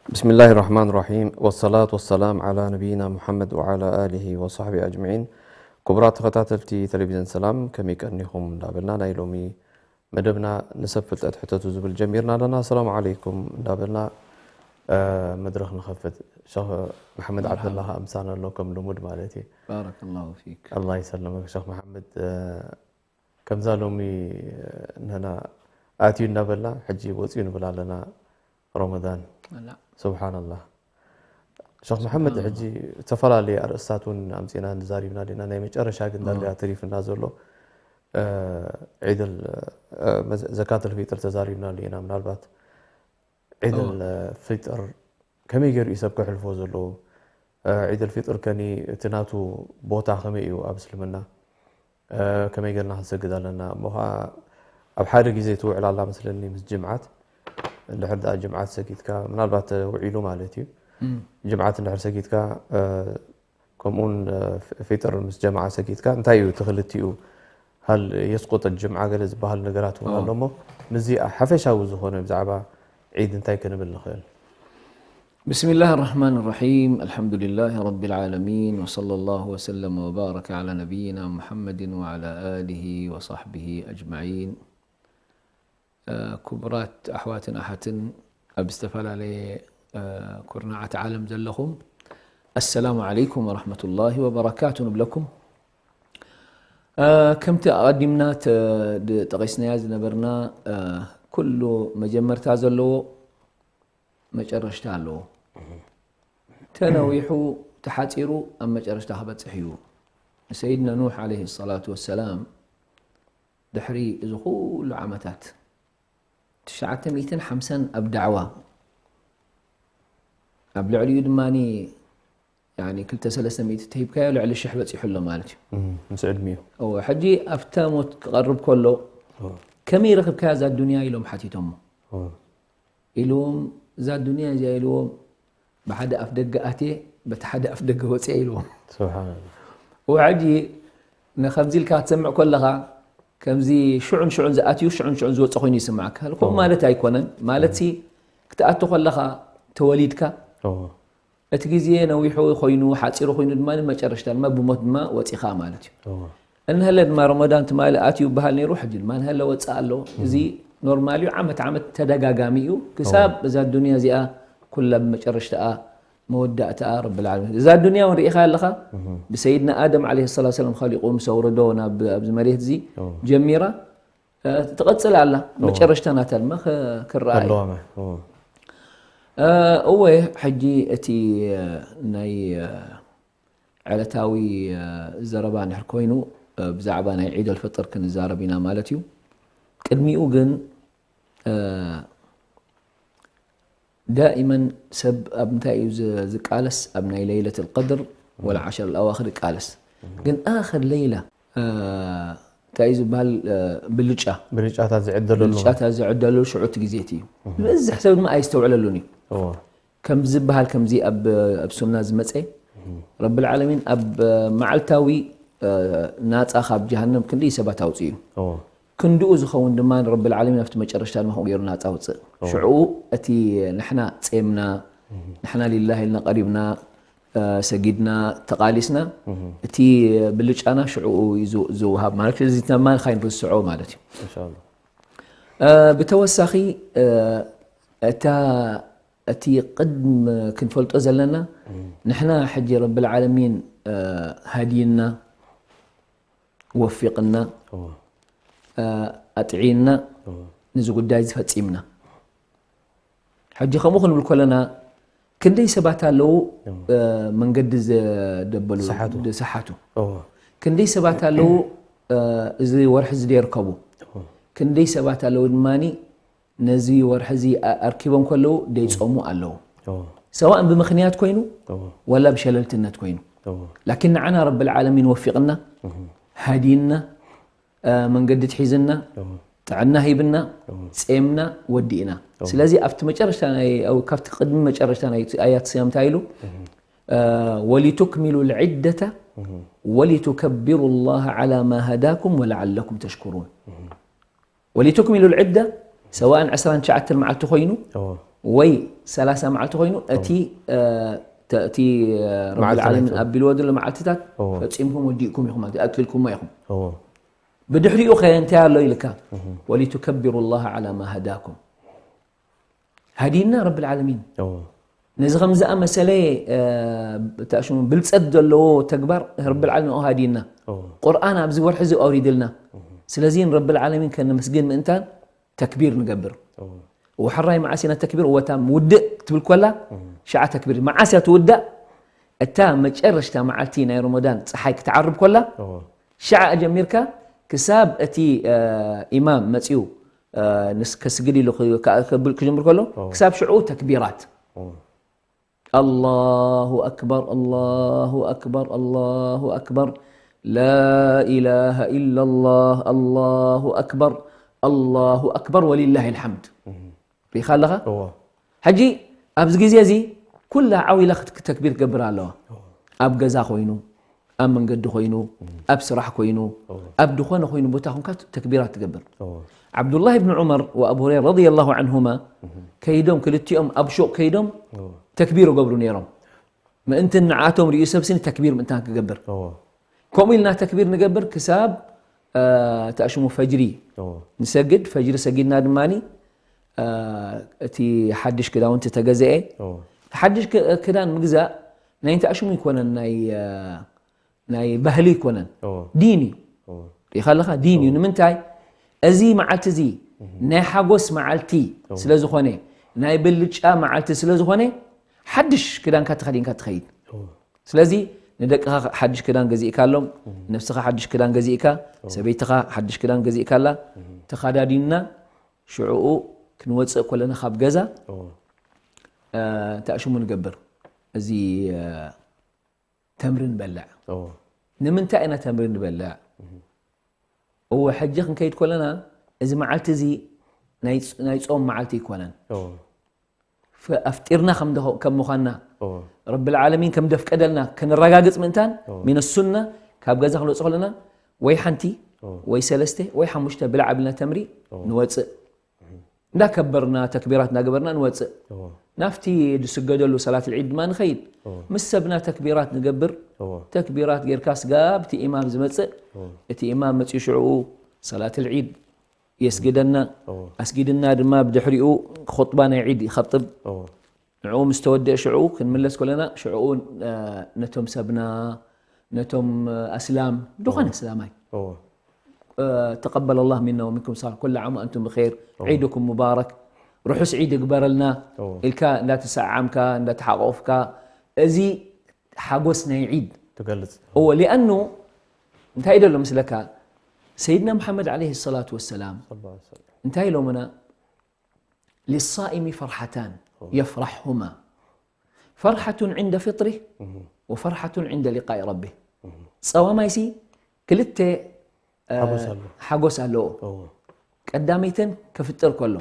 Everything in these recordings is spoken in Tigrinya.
بسم الله الرحمن الرحيم، والصلاة والسلام على نبينا محمد وعلى آله وصحبه أجمعين. ክቡራት ተኸታተልቲ ቴሌቪዥን ሰላም፣ ከመይ ቀኒኹም እንዳበልና ናይ ሎሚ መደብና ንሰብ ፍልጠት ሕተቱ ዝብል ጀሚርና ኣለና። ሰላም ዓለይኩም እንዳበልና፣ እ፣ መድረኽ ንኸፍት። ሸኽ መሓመድ መርሓባ። ዓብደላ ከኣ ምሳና ኣሎ፣ ከም ልሙድ ማለት እዩ። ባረከላሁ ፊክ። ኣላህ ይሰልምክ ሸኽ መሓመድ። እ፣ ከምዛ ሎሚ፣ እ፣ ንሕና ኣትዩ እንዳበልና ሕጂ ወፅዩ ንብል ኣለና ረመዳን። ኣላ። ሱብሓነላህ። ሸኽ መሓመድ፣ ሱብሓነላህ። ሕጂ ዝተፈላለየ ኣርእስታት እውን ኣምፂና ንዛሪብና ዲና። ናይ መጨረሻ ግን ዳርጋ ኦ። ተሪፍና ዘሎ፣ እ፣ ዒደል፣ እ፣ መዘ-፣ ዘካተል ፊጥር ተዛሪብናሉ ኢና። ምናልባት ዒደል፣ ኦ። እ፣ ፊጥር ከመይ ገይሩ እዩ ሰብ ከሕልፎ ዘለዎ? እ፣ ዒደል ፊጥር ከኒ እቲ ናቱ ቦታ ከመይ እዩ ኣብ እስልምና? እ፣ ከመይ ገርና ክንሰግድ ኣለና? እሞ ኸዓ ኣብ ሓደ ግዜ ትውዕል ኣላ መስለኒ ምስ ጅምዓት። እንድሕር ደኣ ጅምዓት ሰጊድካ፣ ምናልባት ውዒሉ ማለት እዩ። እም። ጅምዓት እንድሕር ሰጊድካ፣ እ፣ ከምኡውን፣ እ፣ ፊ-፣ ፊጥር ምስ ጀማዓ ሰጊድካ፣ እንታይ እዩ እቲ ክልቲኡ? ሃል የስቁጥ ጅምዓ ገለ ዝበሃል ነገራት እውን ኦ። ኣሎ እሞ፣ ምስዚ ሓፈሻዊ ዝኾነ ብዛዕባ ዒድ እንታይ ክንብል ንኽእል? بسم الله الرحمن الرحيم. الحمد لله رب العالمين، وصلى الله وسلم وبارك على نبينا محمد وعلى آله وصحبه أجمعين. እ፣ ክቡራት ኣሕዋትን ኣሓትን ኣብ ዝተፈላለየ፣ እ፣ ኩርናዓት ዓለም ዘለኹም፣ السلام عليكم ورحمة الله وبركاته ንብለኩም። እ፣ ከምቲ ኣቐዲምና ተ-፣ ድ-፣ ጠቒስናያ ዝነበርና፣ እ፣ ኩሉ መጀመርታ ዘለዎ መጨረሽታ ኣለዎ። ተነዊሑ ተሓጺሩ ኣብ መጨረሽታ ክበጽሕ እዩ። ንሰይድና ኑሕ ዓለይሂ ሰላቱ ወሰላም ድሕሪ እዚ ኩሉ ዓመታት፣ ትሽዓተ ሚእትን ሓምሳን ኣብ ዳዕዋ፣ ኣብ ልዕሊኡ ድማ፣ ያኒ፣ ክልተ ሰለስተ ሚእቲ ተሂብካዮ፣ ልዕሊ ሽሕ በጺሑ ኣሎ ማለት እዩ። እም፣ ምስ ዕድሚኡ። እወ፣ ሕጂ ኣብታ ሞት ክቐርብ ከሎ፣ እወ። ከመይ ረኽብካያ እዛ ዱንያ ኢሎም ሓቲቶሞ። እወ። ኢልዎም፣ እዛ ዱንያ እዚኣ ኢልዎም፣ ብሓደ ኣፍ ደገ ኣትየ፣ በቲ ሓደ ኣፍ ደገ ወፅየ ኢልዎም። ስብሓንላህ። ወሕጂ ንኸምዚ ኢልካ ክትሰምዕ ከለኻ፣ ከምዚ ሽዑን ሽዑን ዝኣትዩ፣ ሽዑን ሽዑን ዝወፀ ኮይኑ ይስምዓካ። ከምኡ ኦ። ማለት ኣይኮነን። ማለትሲ፣ ኦ። ክትኣቱ ከለኻ ተወሊድካ፣ ኦ። እቲ ግዜ ነዊሑ ኮይኑ፣ ሓፂሩ ኮይኑ ድማ፣ መጨረሽታ ድማ ብሞት ድማ ወፂኻ ማለት እዩ። ኦ። እንሀለ ድማ ረመዳን ትማሊ ኣትዩ ይበሃል ነይሩ፣ ሕጂ ድማ እንሀለ ወፅእ ኣሎ። እዚ ኖርማል እዩ፣ ዓመት ዓመት ተደጋጋሚ እዩ። ክሳብ እዛ ዱንያ እዚኣ ኩላ ብመጨረሽታኣ መወዳእታኣ ረብል ዓለሚን። እዛ ዱንያ እውን ርኢኻ ኣለኻ፣ እህ። ብሰይድና ኣደም ዓለይሂ ሰላቱ ሰላም ኸሊቑ ምስ ኣውረዶ ናብ፣ ኣብዚ መሬት እዚ ኦ። ጀሚራ፣ እ፣ ትቕጽል ኣላ። ኦ። መጨረሽታ ናታ ድማ ኸ-፣ ክረኣ እዩ። ኣለዋ፣ ኦ። እ፣ እወ፣ ሕጂ እቲ፣ እ፣ ናይ፣ እ፣ ዕለታዊ፣ እ፣ ዘረባ እንድሕር ኮይኑ፣ እ፣ ብዛዕባ ናይ ዒድ ኣልፈጥር ክንዛረብ ኢና ማለት እዩ። ቅድሚኡ ግን፣ እ፣ ዳኢመን ሰብ ኣብ እንታይ እዩ ዝ-፣ ዝቃለስ? ኣብ ናይ ለይለት ኣልቀድር ወላ ዓሸር ኣልኣዋኽር ይቃለስ። ግን ኣኽር ለይላ፣ እ፣ እንታይ እዩ ዝበሃል? እ፣ ብልጫ። ብልጫታት ዝዕደለሉ። ብልጫታት ዝዕደለሉ ሽዑ እቲ ግዜ እቲ እዩ። ዝበዝሕ ሰብ ድማ ኣየስተውዕለሉን እዩ። እዎ። ከም ዝበሃል ከምዚ ኣብ፣ ኣብ ሱና ዝመጸ፣ ረብል ዓለሚን ኣብ መዓልታዊ፣ እ፣ ናጻ ካብ ጀሃነም ክንደይ ሰባት ኣውጽኡ እዩ። እዎ። ክንድኡ ዝኸውን ድማ ረብል ዓለሚን ኣብቲ መጨረሽታ ድማ ከምኡ ገይሩ ናጻ ኣውጽእ። እዎ። ሽዑ እቲ ንሕና ጼምና፣ ንሕና ሊላሂ ኢልና ቀሪብና፣ እ፣ ሰጊድና፣ ተቓሊስና፣ እቲ ብልጫና ሽዑ እዩ ዝ-፣ ዝወሃብ ማለት እዩ። እዚ ድማ ካይንርስዖ ማለት እዩ። ኢንሻላህ። እ፣ ብተወሳኺ፣ እ፣ እታ፣ እቲ ቅድም ክንፈልጦ ዘለና፣ ንሕና ሕጂ ረብል ዓለሚን፣ እ፣ ሃዲይና፣ ወፊቕና፣ እዎ። እ፣ ኣጥዒና፣ እዎ። ነዚ ጉዳይ እዚ ፈጺምና። ሕጂ ከምኡ ክንብል ከለና፣ ክንደይ ሰባት ኣለዉ፣ እዎ። እ፣ መንገዲ ዘደበሉ፣ ዝሰሓቱ። ዝሰሓቱ። እዎ። ክንደይ ሰባት ኣለዉ፣ እ፣ እዚ ወርሒ እዚ ደይርከቡ። እዎ። ክንደይ ሰባት ኣለዉ ድማኒ፣ ነዚ ወርሒ እዚ ኣ-፣ ኣርኪቦም ከለዉ ደይጾሙ ኣለዉ። እዎ። ሰዋእን ብምኽንያት ኮይኑ እዎ ወላ ብሸለልትነት ኮይኑ እዎ ላኪን ንዓና ረብል ዓለሚን ወፊቕና ሃዲና መንገዲ ትሒዝና እዎ ጥዕና ሂብና ጼምና ወዲእና ስለዚ ኣብቲ መጨረሽታ ናይ ኣብቲ ቅድሚ መጨረሽታ ናይ ኣያት ስያም እንታይ ኢሉ ولتكملوا العدة ولتكبروا الله على ما هداكم ولعلكم تشكرون ولتكملوا العدة سواء عشرين شعة المعلت خوينو ወይ ثلاثة معلت خوينو أتي أتي رب العالمين أبي الودل معلتات فتصيمكم وديكم يخم أكلكم ما يخم بدحريو خير انت يا الله يلك ولتكبروا الله على ما هداكم هدينا رب العالمين ነዚ ከም ዝኣመሰለ ብልፀት ዘለዎ ተግባር ረብል ዓለሚን ሃዲና ቁርኣን ኣብዚ ወርሒ እዚ ኣውሪድልና ስለዚ ረብል ዓለሚን ከነመስግን ምእንታን ተክቢር ንገብር ወሕራይ መዓስ ኢና ተክቢር ወታ ውድእ ክትብል ኮላ ሽዓ ተክቢር መዓስ እያ ትውዳእ እታ መጨረሽታ መዓልቲ ናይ ረመዳን ፀሓይ ክትዓርብ ኮላ ሽዓ ጀሚርካ ክሳብ እቲ ኢማም መፅኡ ከስግድ ኢሉ ክብል ክጀምር ከሎ ክሳብ ሽዑ ተክቢራት الله أكبر الله أكبر الله أكبر لا إله إلا الله الله أكبر الله أكبر ولله الحمد ሪኻ ኣለኻ ሕጂ ኣብዚ ግዜ እዚ ኩላ ዓው ኢላ ተክቢር ትገብር ኣለዋ ኣብ ገዛ ኮይኑ ኣብ መንገዲ ኮይኑ ኣብ ስራሕ ኮይኑ ኣብ ዝኾነ ኮይኑ ቦታ ኮንካ ተክቢራት ትገብር ዓብዱላህ ብን ዑመር ወኣቡ ሁረይራ ረዲየላሁ ዓንሁማ ከይዶም ክልቲኦም ኣብ ሹቕ ከይዶም ተክቢር ይገብሩ ነይሮም ምእንቲ ንዓቶም ርእዩ ሰብ ስኒ ተክቢር ምእንታን ክገብር ከምኡ ኢልና ተክቢር ንገብር ክሳብ ተኣሽሙ ፈጅሪ ንሰግድ ፈጅሪ ሰጊድና ድማ እቲ ሓድሽ ክዳውንቲ ተገዘአ ሓድሽ ክዳን ምግዛእ ናይ ተኣሽሙ ይኮነን ናይ ናይ ባህሊ ይኮነን ዲን እዩ ሪኻ ኣለኻ ዲን እዩ ንምንታይ እዚ መዓልቲ እዚ ናይ ሓጎስ መዓልቲ ስለ ዝኾነ ናይ ብልጫ መዓልቲ ስለ ዝኾነ ሓድሽ ክዳንካ ተኸዲንካ ትኸይድ ስለዚ ንደቅኻ ሓድሽ ክዳን ገዚእካ ኣሎም ነብስኻ ሓድሽ ክዳን ገዚእካ ሰበይትኻ ሓድሽ ክዳን ገዚእካ ኣላ ተኻዳዲንና ሽዕኡ ክንወፅእ ኮለና ካብ ገዛ እንታይ ሽሙ ንገብር እዚ ተምሪ ንበልዕ ንምንታይ ኢና ተምሪ ንበልዕ እወ ሕጂ ክንከይድ ኮለና እዚ መዓልቲ እዚ ናይ ጾም መዓልቲ ይኮነን ኣፍጢርና ከም ምዃንና ረብል ዓለሚን ከም ደፍቀደልና ከነረጋግጽ ምእንታን ሚን ሱና ካብ ገዛ ክንወጽእ ከለና ወይ ሓንቲ ወይ ሰለስተ ወይ ሓሙሽተ ብላዕ ኣብልና ተምሪ ንወጽእ እንዳከበርና ተክቢራት እንዳገበርና ንወጽእ ናፍቲ ዝስገደሉ ሰላት ልዒድ ድማ ንኸይድ ምስ ሰብና ተክቢራት ንገብር ተክቢራት ጌርካ ስጋብ እቲ ኢማም ዝመጽእ እቲ ኢማም መጽኡ ሽዕኡ ሰላት ልዒድ የስግደና ኣስጊድና ድማ ብድሕሪኡ ኹጥባ ናይ ዒድ ይኸጥብ ንዕኡ ምስ ተወደአ ሽዕኡ ክንምለስ ከለና ሽዕኡ ነቶም ሰብና ነቶም ኣስላም ዝኾነ እስላማይ ተቀበለ ላህ ሚና ወሚንኩም ሳልሕ ኩሉ ዓም ኣንቱም ብኸይር ዒድኩም ሙባረክ ርሑስ ዒድ ይግበረልና ኢልካ እንዳተሰዓዓምካ እንዳተሓቆፍካ እዚ ሓጎስ ናይ ዒድ ትገልጽ እዎ ሊኣኑ እንታይ ደሎ ምስለካ ሰይድና መሓመድ ዓለይሂ ሰላቱ ወሰላም እንታይ ኢሎምና للصائم فرحتان يفرحهما فرحة عند فطره وفرحة عند لقاء ربه ጸዋማይሲ ክልተ ሓጎስ ኣለዎ ቀዳመይተን ክፍጥር ከሎ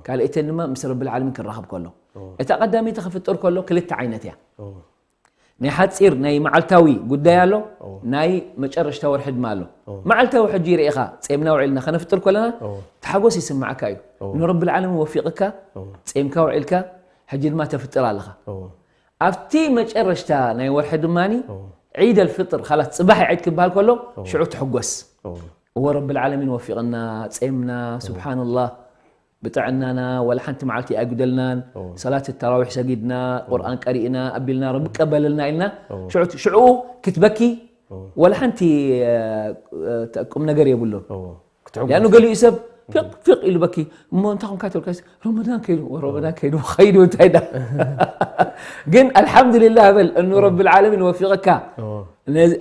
ካልእተን ድማ ምስ ረብል ዓለሚን ክራኸብ ከሎ እታ ቀዳመይቲ ክፍጥር ከሎ ክልተ ዓይነት እያ ናይ ሓፂር ናይ መዓልታዊ ጉዳይ ኣሎ ናይ መጨረሽታ ወርሒ ድማ ኣሎ መዓልታዊ ሕጂ ርኢኻ ጼምና ውዒልና ከነፍጥር ከለና ተሓጎስ ይስማዓካ እዩ ንረብል ዓለሚን ወፊቕካ ጼምካ ውዒልካ ሕጂ ድማ ተፍጥር ኣለኻ ኣብቲ መጨረሽታ ናይ ወርሒ ድማ ዒድ ኣልፍጥር ኻላስ ፅባሕ ዒድ ክበሃል ከሎ ሽዑ ትሕጎስ እወ ረብል ዓለሚን ወፊቕና ጼምና ስብሓንላህ ብጥዕናና ወላ ሓንቲ መዓልቲ ኣይጉደልናን ሰላት ተራዊሕ ሰጊድና ቁርኣን ቀሪእና ኣቢልና ረቢ ቀበለልና ኢልና ሽዑ ክትበኪ ወላ ሓንቲ ቁም ነገር የብሉን ያኑ ገሊኡ ሰብ ፊቅ ፊቅ ኢሉ በኪ እሞ እንታይ ኮንካ ተልካስ ረመዳን ከይዱ ረመዳን ከይዱ ከይዱ እንታይ ዳ ግን ኣልሓምዱሊላህ በል እኑ ረቢ ልዓለሚን ወፊቅካ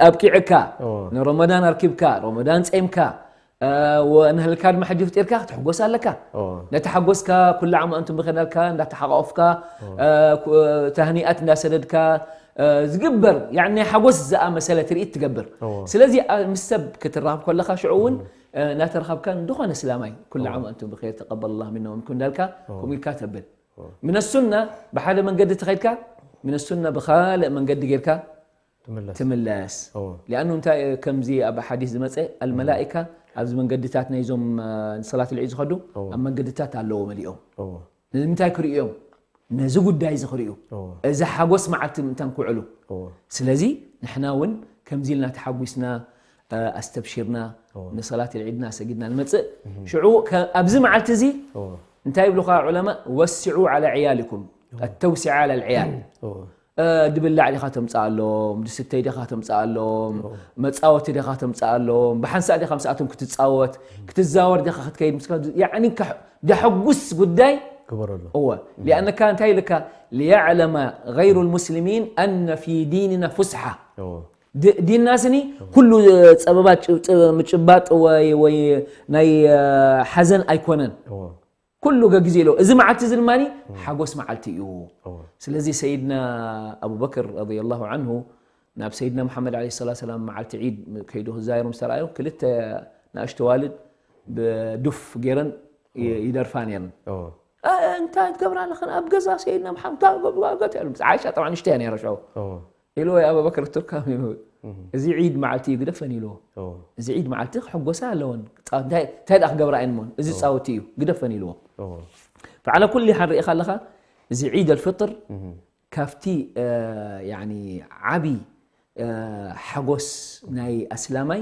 ኣብቂዕካ ንረመዳን ኣርኪብካ ረመዳን ፀይምካ እ፣ ወ-፣ ንህልካ ድማ ሕጂ ፍጢርካ ክትሕጎስ ኣለካ። እዎ። ነቲ ሓጎስካ ኩሉ ዓመ እንቱም ብኸናልካ እንዳተሓቃቆፍካ፣ እ፣ ኩ-፣ ታህኒኣት እንዳሰደድካ፣ እ፣ ዝግበር፣ ያኒ ናይ ሓጎስ ዝኣመሰለ ትርኢት ትገብር። እዎ። ስለዚ፣ እ፣ ምስ ሰብ ክትራኸብ ከለኻ ሽዑ እውን፣ እ፣ እናተራኸብካ እንደኾነ እስላማይ ኩሉ ዓመ እንቱም ብኸይር ተቀበል ኣላህ ሚና ወሚንኩም እንዳልካ ከምኡ ኢልካ ተብል። ምን ሱና ብሓደ መንገዲ ተኸይድካ፣ ምን ሱና ብኻልእ መንገዲ ጌርካ ትምለስ። ትምለስ። እዎ። ሊኣኑ እንታይ ከምዚ ኣብ ሓዲስ ዝመፀ ኣልመላኢካ ኣብዚ መንገድታት ናይዞም፣ እ፣ ንሰላት ልዒድ ዝኸዱ እዎ። ኣብ መንገድታት ኣለዎ መሊኦም። እዎ። ንምንታይ ክርእዮም? ነዚ ጉዳይ እዚ ክርእዩ። እዎ። እዚ ሓጎስ መዓልቲ ምእንታን ክውዕሉ። እዎ። ስለዚ ንሕና እውን ከምዚ ኢልና ተሓጒስና፣ እ፣ ኣስተብሺርና እዎ። ንሰላት ልዒድና ሰጊድና ንመፅእ። ሽዑ ከ-፣ ኣብዚ መዓልቲ እዚ እዎ። እንታይ ይብሉኻ ዑለማ? ወስዑ ዓላ ዕያልኩም፣ ኣተውሲዓ ዓላ ልዕያል። እዎ። እ፣ ድብላዕ ዲኻ ተምፅኣሎም፣ ድስተይ ዲኻ ተምፅኣሎም፣ መፃወቲ ዲኻ ተምፅኣሎም፣ ብሓንሳእ ዲኻ ምስኣቶም ክትፃወት፣ ክትዛወር ዲኻ ክትከይድ፣ ምስካ ያዕኒ ከሕ-፣ ደሐጉስ ጉዳይ ግበረሉ። እወ። ሊኣነካ እንታይ ኢልካ? ሊያዕለመ ገይሩ ልሙስሊሚን ኣነ ፊ ዲንና ፉስሓ። እዎ። ድ-፣ ዲንና ስኒ ኩሉ ጸበባ ጭ-፣ ጭ-፣ ምጭባጥ ወይ፣ ወይ ናይ፣ እ፣ ሓዘን ኣይኮነን። እዎ። ኩሉ ገጊዜ ኢሎ። እዚ መዓልቲ እዚ ድማ ሓጎስ መዓልቲ እዩ። እዎ። ስለዚ ሰይድና ኣቡበክር ረዲየላሁ ዓንሁ ናብ ሰይድና መሓመድ ዓለይሂ ሰላቱ ሰላም መዓልቲ ዒድ ከይዱ ክዛየሩ ምስ ተረኣዩ ክልተ ንኣሽቱ ዋልድ ብዱፍ ገይረን ይ-፣ ይደርፋ ነይረን። እዎ። "እ፣ እንታይ ትገብራ ኣለኽን ኣብ ገዛ ሰይድና መሓመድ?" እንታይ ገብሩ ኣብ ገዛ ኢሉ። ምስ ዓይሻ ጠብዓ ንእሽተይ እያ ነይራ ሽዑ። እዎ። ኢልዎ፣ "ያ ኣበበከር ቱርካም" ኢሉ፣ "እዚ ዒድ መዓልቲ እዩ፣ ግደፈን" ኢልዎ። እዎ። "እዚ ዒድ መዓልቲ ክሕጎሳ ኣለወን። ፃ-፣ እንታይ፣ እንታይ ደኣ ክገብራ እየን እሞ? እዚ ፃወቲ እዩ፣ ግደፈን" ኢልዎ። እዎ። ፈዓላ ኩሉ ሓን ርኢኻ ኣለኻ፣ እዚ ዒድ ኣልፍጥር ካብቲ፣ እ፣ ያኒ ዓቢ፣ እ፣ ሓጎስ ናይ ኣስላማይ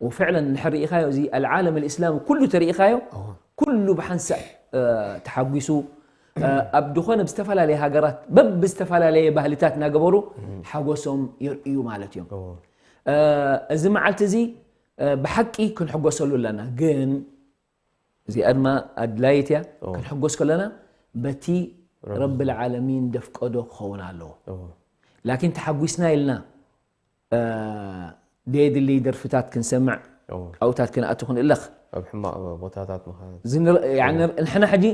ወፍዕለን እንድሕር ርኢኻዮ፣ እዚ ኣልዓለም ኣልእስላሚ ኩሉ ተርኢኻዮ፣ ኩሉ ብሓንሳእ፣ እ፣ ተሓጒሱ፣ እ፣ ኣብ ዝኾነ ብዝተፈላለየ ሃገራት በብዝተፈላለየ ባህልታት እናገበሩ ሓጎሶም የርእዩ ማለት እዮም። እዎ። እ፣ እዚ መዓልቲ እዚ፣ እ፣ ብሓቂ ክንሕጎሰሉ ኣለና። ግን እዚኣ ድማ ኣድላይት እያ። ክንሕጎስ ከለና በቲ ረብል ዓለሚን ደፍቀዶ ክኸውን ኣለዎ። እዎ። ላኪን ተሓጒስና ኢልና፣ እ፣ ደየድሊ ደርፍታት ክንሰምዕ፣ እዎ። ኣብታት ክንኣቱ ክንእለኽ። ኣብ ሕማቕ ቦታታት ምኻድ። እዚ ንር-፣ ያኒ ንር-፣ ንሕና ሕጂ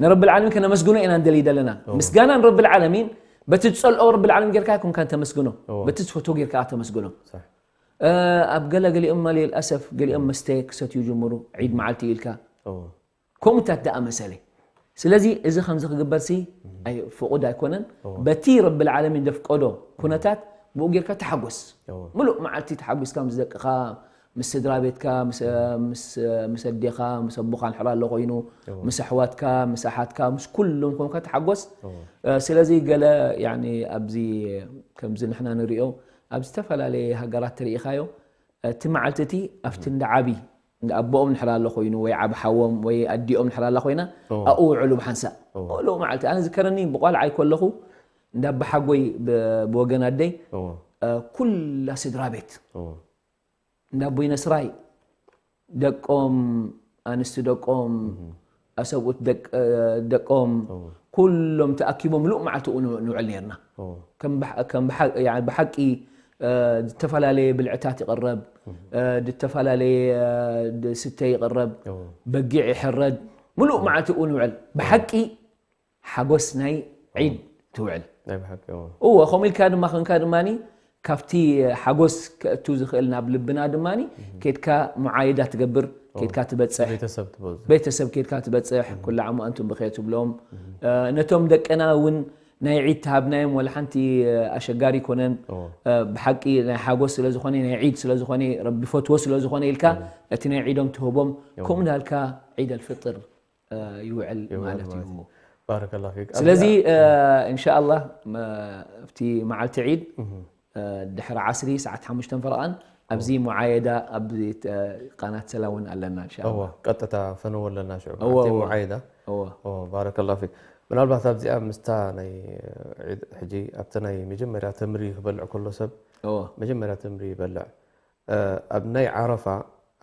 ንረብል ዓለሚን ከነመስግኖ ኢና እንደሊ ዘለና። ምስጋና ንረብል ዓለሚን በቲ ዝጸልኦ ረብል ዓለሚን ጌርካ ኣይኮንካን ተመስግኖ። እዎ። በቲ ትፈትዎ ጌርካ ተመስግኖ። ሳሕ። እ፣ ኣብ ገለ ገሊኦም ማ ልልኣሰፍ ገሊኦም መስተ ክሰትዩ ጅምሩ፣ ዒድ መዓልቲ ኢልካ። እዎ። ከምኡታት ደኣ መሰለ። ስለዚ እዚ ከምዚ ክግበርሲ ኣይ-፣ ፍቑድ ኣይኮነን። እዎ። በቲ ረብል ዓለሚን ዘፍቀዶ ኩነታት ብኡ ጌርካ ተሓጎስ። እዎ። ምሉእ መዓልቲ ተሓጒስካ ምስ ደቅኻ፣ ምስ ስድራ ቤትካ፣ ምስ፣ ምስ፣ ምስ ኣዴኻ፣ ምስ ኣቦኻ እንድሕር ኣሎ ኮይኑ፣ እዎ። ምስ ኣሕዋትካ፣ ምስ ኣሓትካ፣ ምስ ኩሎም ኮንካ ተሓጎስ። እዎ። እ፣ ስለዚ ገለ ያኒ ኣብዚ ከምዚ ንሕና ንሪኦ ኣብ ዝተፈላለየ ሃገራት ትርኢኻዮ፣ እቲ መዓልቲ እቲ ኣብቲ እንዳ ዓቢ፣ እንዳ ኣቦኦም እንድሕር ኣሎ ኮይኑ ወይ ዓቢ ሓዎም ወይ ኣዲኦም እንድሕር ኣላ ኮይና እዎ። ኣብኡ ውዕሉ ብሓንሳእ። እዎ። ምሉእ መዓልቲ ኣነ ዝከረኒ ብቋልዓይ ከለኹ እንዳ ኣቦሓጎይ ብ-፣ ብወገን ኣደይ እዎ። እ፣ ኩላ ስድራ ቤት እዎ። እንዳ ኣቦይ ነስራይ ደቆም ኣንስቲ ደቆም ኣሰብኡት ደቅ-፣ እ፣ ደቆም እዎ። ኩሎም ተኣኪቦም ምሉእ መዓልቲ ን-፣ ንውዕል ነርና። እዎ። ከም ብሓ-፣ ከም ብሓ-፣ ያኒ ብሓቂ፣ እ፣ ዝተፈላለየ ብልዕታት ይቕረብ፣ እ፣ ዝተፈላለየ፣ እ፣ ድ-፣ ስተ ይቕረብ፣ እዎ። በጊዕ ይሕረድ፣ ምሉእ መዓልቲ ንውዕል። ብሓቂ ሓጎስ ናይ ዒድ ትውዕል። ናይ ብሓቂ፣ እዎ። እዎ፣ ከምኡ ኢልካ ድማ፣ ኮንካ ድማኒ፣ ካብቲ ሓጎስ ከእቱ ዝኽእል ናብ ልብና ድማኒ፣ ኬድካ ሙዓየዳ ትገብር፣ ኬድካ ትበጽሕ። ቤተሰብ ትበዝሕ። ቤተሰብ ኬድካ ትበጽሕ፣ ኩሉ ዓሙ ኣንቱም ብኸይር ትብሎም። እ፣ ነቶም ደቅና እውን ናይ ዒድ ተሃብናዮም፣ ወላ ሓንቲ፣ እ፣ ኣሸጋሪ ኮነን። እዎ። እ፣ ብሓቂ ናይ ሓጎስ ስለ ዝኾነ፣ ናይ ዒድ ስለ ዝኾነ፣ ረቢ ፈትዎ ስለ ዝኾነ ኢልካ፣ እቲ ናይ ዒዶም ትህቦም። ከምኡ እንዳልካ ዒድ ኣልፍጥር፣ እ፣ ይውዕል ይውዕል ማለት ማለት እዩ። እዩ። ባረከላሁ ፊክ። ስለዚ፣ ኣብዚኣ እ፣ እንሻኣላህ፣ መ-፣ ኣብቲ መዓልቲ ዒድ፣ እ፣ ድሕሪ ዓስሪ ሰዓት ሓሙሽተን ፈረቓን ኣብዚ ሙዓየዳ ኣብ፣ እ፣ ቃናት ሰላም እውን ኣለና፣ እንሻኣላህ። እዎ፣ ቀጥታ ፈነዎ ኣለና ሽዑ። እዎ፣ ኣብቲ እዎ። ሙዓየዳ። እዎ። እዎ፣ ባረከላሁ ፊክ። ምናልባት ኣብዚኣ ምስታ ናይ ዒድ፣ ሕጂ ኣብቲ ናይ መጀመርያ ተምሪ ክበልዕ ከሎ ሰብ፣ እዎ። መጀመርያ ተምሪ ይበልዕ። እ፣ ኣብ ናይ ዓረፋ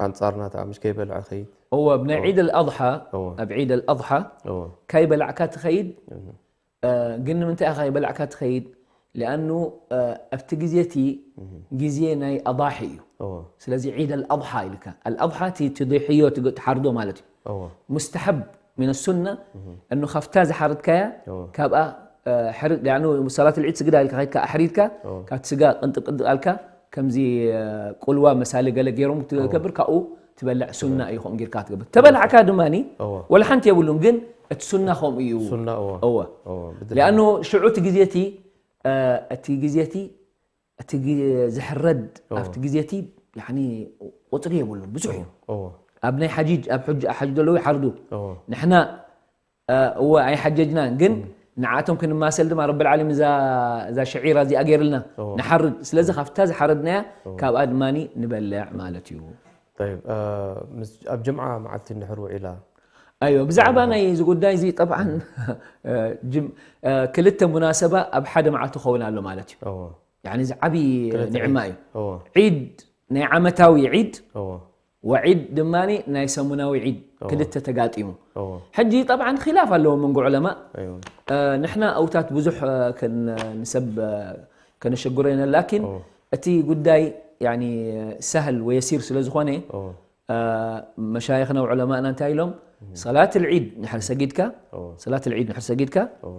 ኣንጻር ናታ ምሽ ከይበልዐ ኸይድ። እዎ፣ ኣብ ናይ ዒድ ኣልኣድሓ፣ እዎ። ኣብ ዒድ ኣልኣድሓ እዎ። ከይበላዕካ ትኸይድ። እ፣ ግን ንምንታይ ኢኻ ከይበላዕካ ትኸይድ? ሊኣኑ ኣብቲ ግዜ እቲ ግዜ ናይ ኣضاحي እዩ። እዎ ስለዚ ዒድ ኣልኣضحى ኢልካ ኣልኣضحى እቲ ትضحዮ ትሓርዶ ማለት እዩ። እዎ مستحب من السنة እንه ካብታ ዝሓረድካያ እዎ ካብኣ ሕርድ ያኑ ሰላት ልዒድ ስግዳ ኢልካ ከድካ ኣሕሪድካ እዎ ካብቲ ስጋ ቅንጥብ ቅንጥብ ኣልካ ከምዚ ቁልዋ መሳሊ ገለ ገይሮም ትገብር ካብኡ ትበልዕ ሱና እዩ ከምኡ ጌርካ ትገብር ተበላዕካ ድማ እዎ ወላ ሓንቲ የብሉን ግን እቲ ሱና ከምኡ እዩ ሱና እዎ እወ እዎ ብድል ሊኣኑ ሽዑ እቲ ግዜ እቲ እቲ ግዜ እቲ እቲ ግ- ዝሕረድ እዎ። ኣብቲ ግዜ እቲ ያኒ ቁፅሪ የብሉን ብዙሕ እዩ እዎ ኣብ ናይ ሓጂጅ ኣብ ሕጅ ሓጅ ዘለዉ ይሓርዱ እዎ ንሕና እወ ኣይሓጀጅናን ግን ንዓቶም ክንማሰል ድማ ረብል ዓለሚን እዛ እዛ ሽዒራ እዚኣ ገይርልና እዎ። ንሓርድ ስለዚ ካብታ ዝሓረድናያ ካብኣ ድማ ንበልዕ ማለት እዩ طيب ኣብ ጅምዓ መዓልቲ እንድሕር ውዒላ ኣይወ ብዛዕባ ናይ እዚ ጉዳይ እዚ ጠብዓን ክልተ ሙናሰባ ኣብ ሓደ መዓልቲ ክኸውን ኣሎ ማለት እዩ እዎ ያኒ እዚ ዓብዪ ክልተ ኒዕማ እዩ እዎ ዒድ ናይ ዓመታዊ ዒድ እዎ ወዒድ ድማ ናይ ሰሙናዊ ዒድ ክልተ ተጋጢሙ እዎ ሕጂ ጠብዓን ኺላፍ ኣለዎ መንጎ ዑለማ ኣይዎ ንሕና ኣውታት ብዙሕ ንሰብ ከነሸግሮ ኢና ላኪን እዎ እቲ ጉዳይ ያኒ ሰህል ወየሲር ስለ ዝኾነ እዎ መሻይኽና ዑለማእና እንታይ ኢሎም ሰላት ልዒድ ንሕር ሰጊድካ እዎ ሰላት ልዒድ ንሕር ሰጊድካ እዎ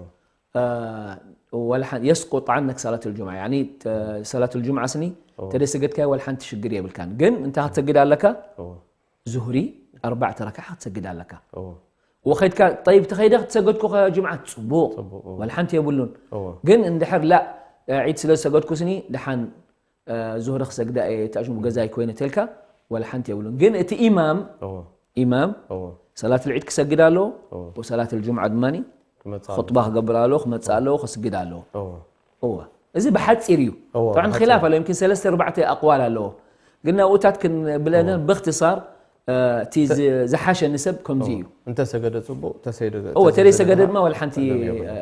ወላ ሓን- የስቁጥ ዓነክ ሰላት ልጁምዓ ያኒ ተ- ሰላት ልጁምዓ ስኒ እዎ ተደይ ሰገድካዮ ወላ ሓንቲ ሽግር የብልካን ግን እንታይ ክትሰግድ ኣለካ እዎ ዙህሪ ኣርባዕተ ረክዓ ክትሰግድ ኣለካ እዎ ወኸድካ ጠይብ ተኸይደ ክትሰገድኩ ጅምዓ ፅቡቅ ፅቡቅ እዎ ወላ ሓንቲ የብሉን እዎ ግን እንድሕር ላ ዒድ ስለ ዝሰገድኩ ስኒ ደሓን ዙህሪ ክሰግዳ እየ ተኣሽሙ ገዛይ ኮይነ ተልካ ወላ ሓንቲ የብሉን ግን እቲ ኢማም እዎ ኢማም እዎ ሰላት ልዒድ ክሰግድ ኣለዎ እዎ ወሰላት ልጁምዓ ድማ ክመፅእ ኣሎ። ኹጥባ ክገብር ኣለዎ ክመፅእ ኣለዎ ክስግድ ኣለዎ እዎ እወ እዚ ብሓፂር እዩ እወ፣ طبعا ብሓፂር። خلاف ኣለዎ يمكن ሰለስተ ኣርባዕተ ኣقوال ኣለዎ ግን ናብኡታት ክንብለና باختصار እቲ ዝ- ዝሓሸ ንሰብ ከምዚ እዩ እንተሰገደ ፅቡቅ ተሰይደ እወ ተለይ ሰገደ ድማ ወላ ሓንቲ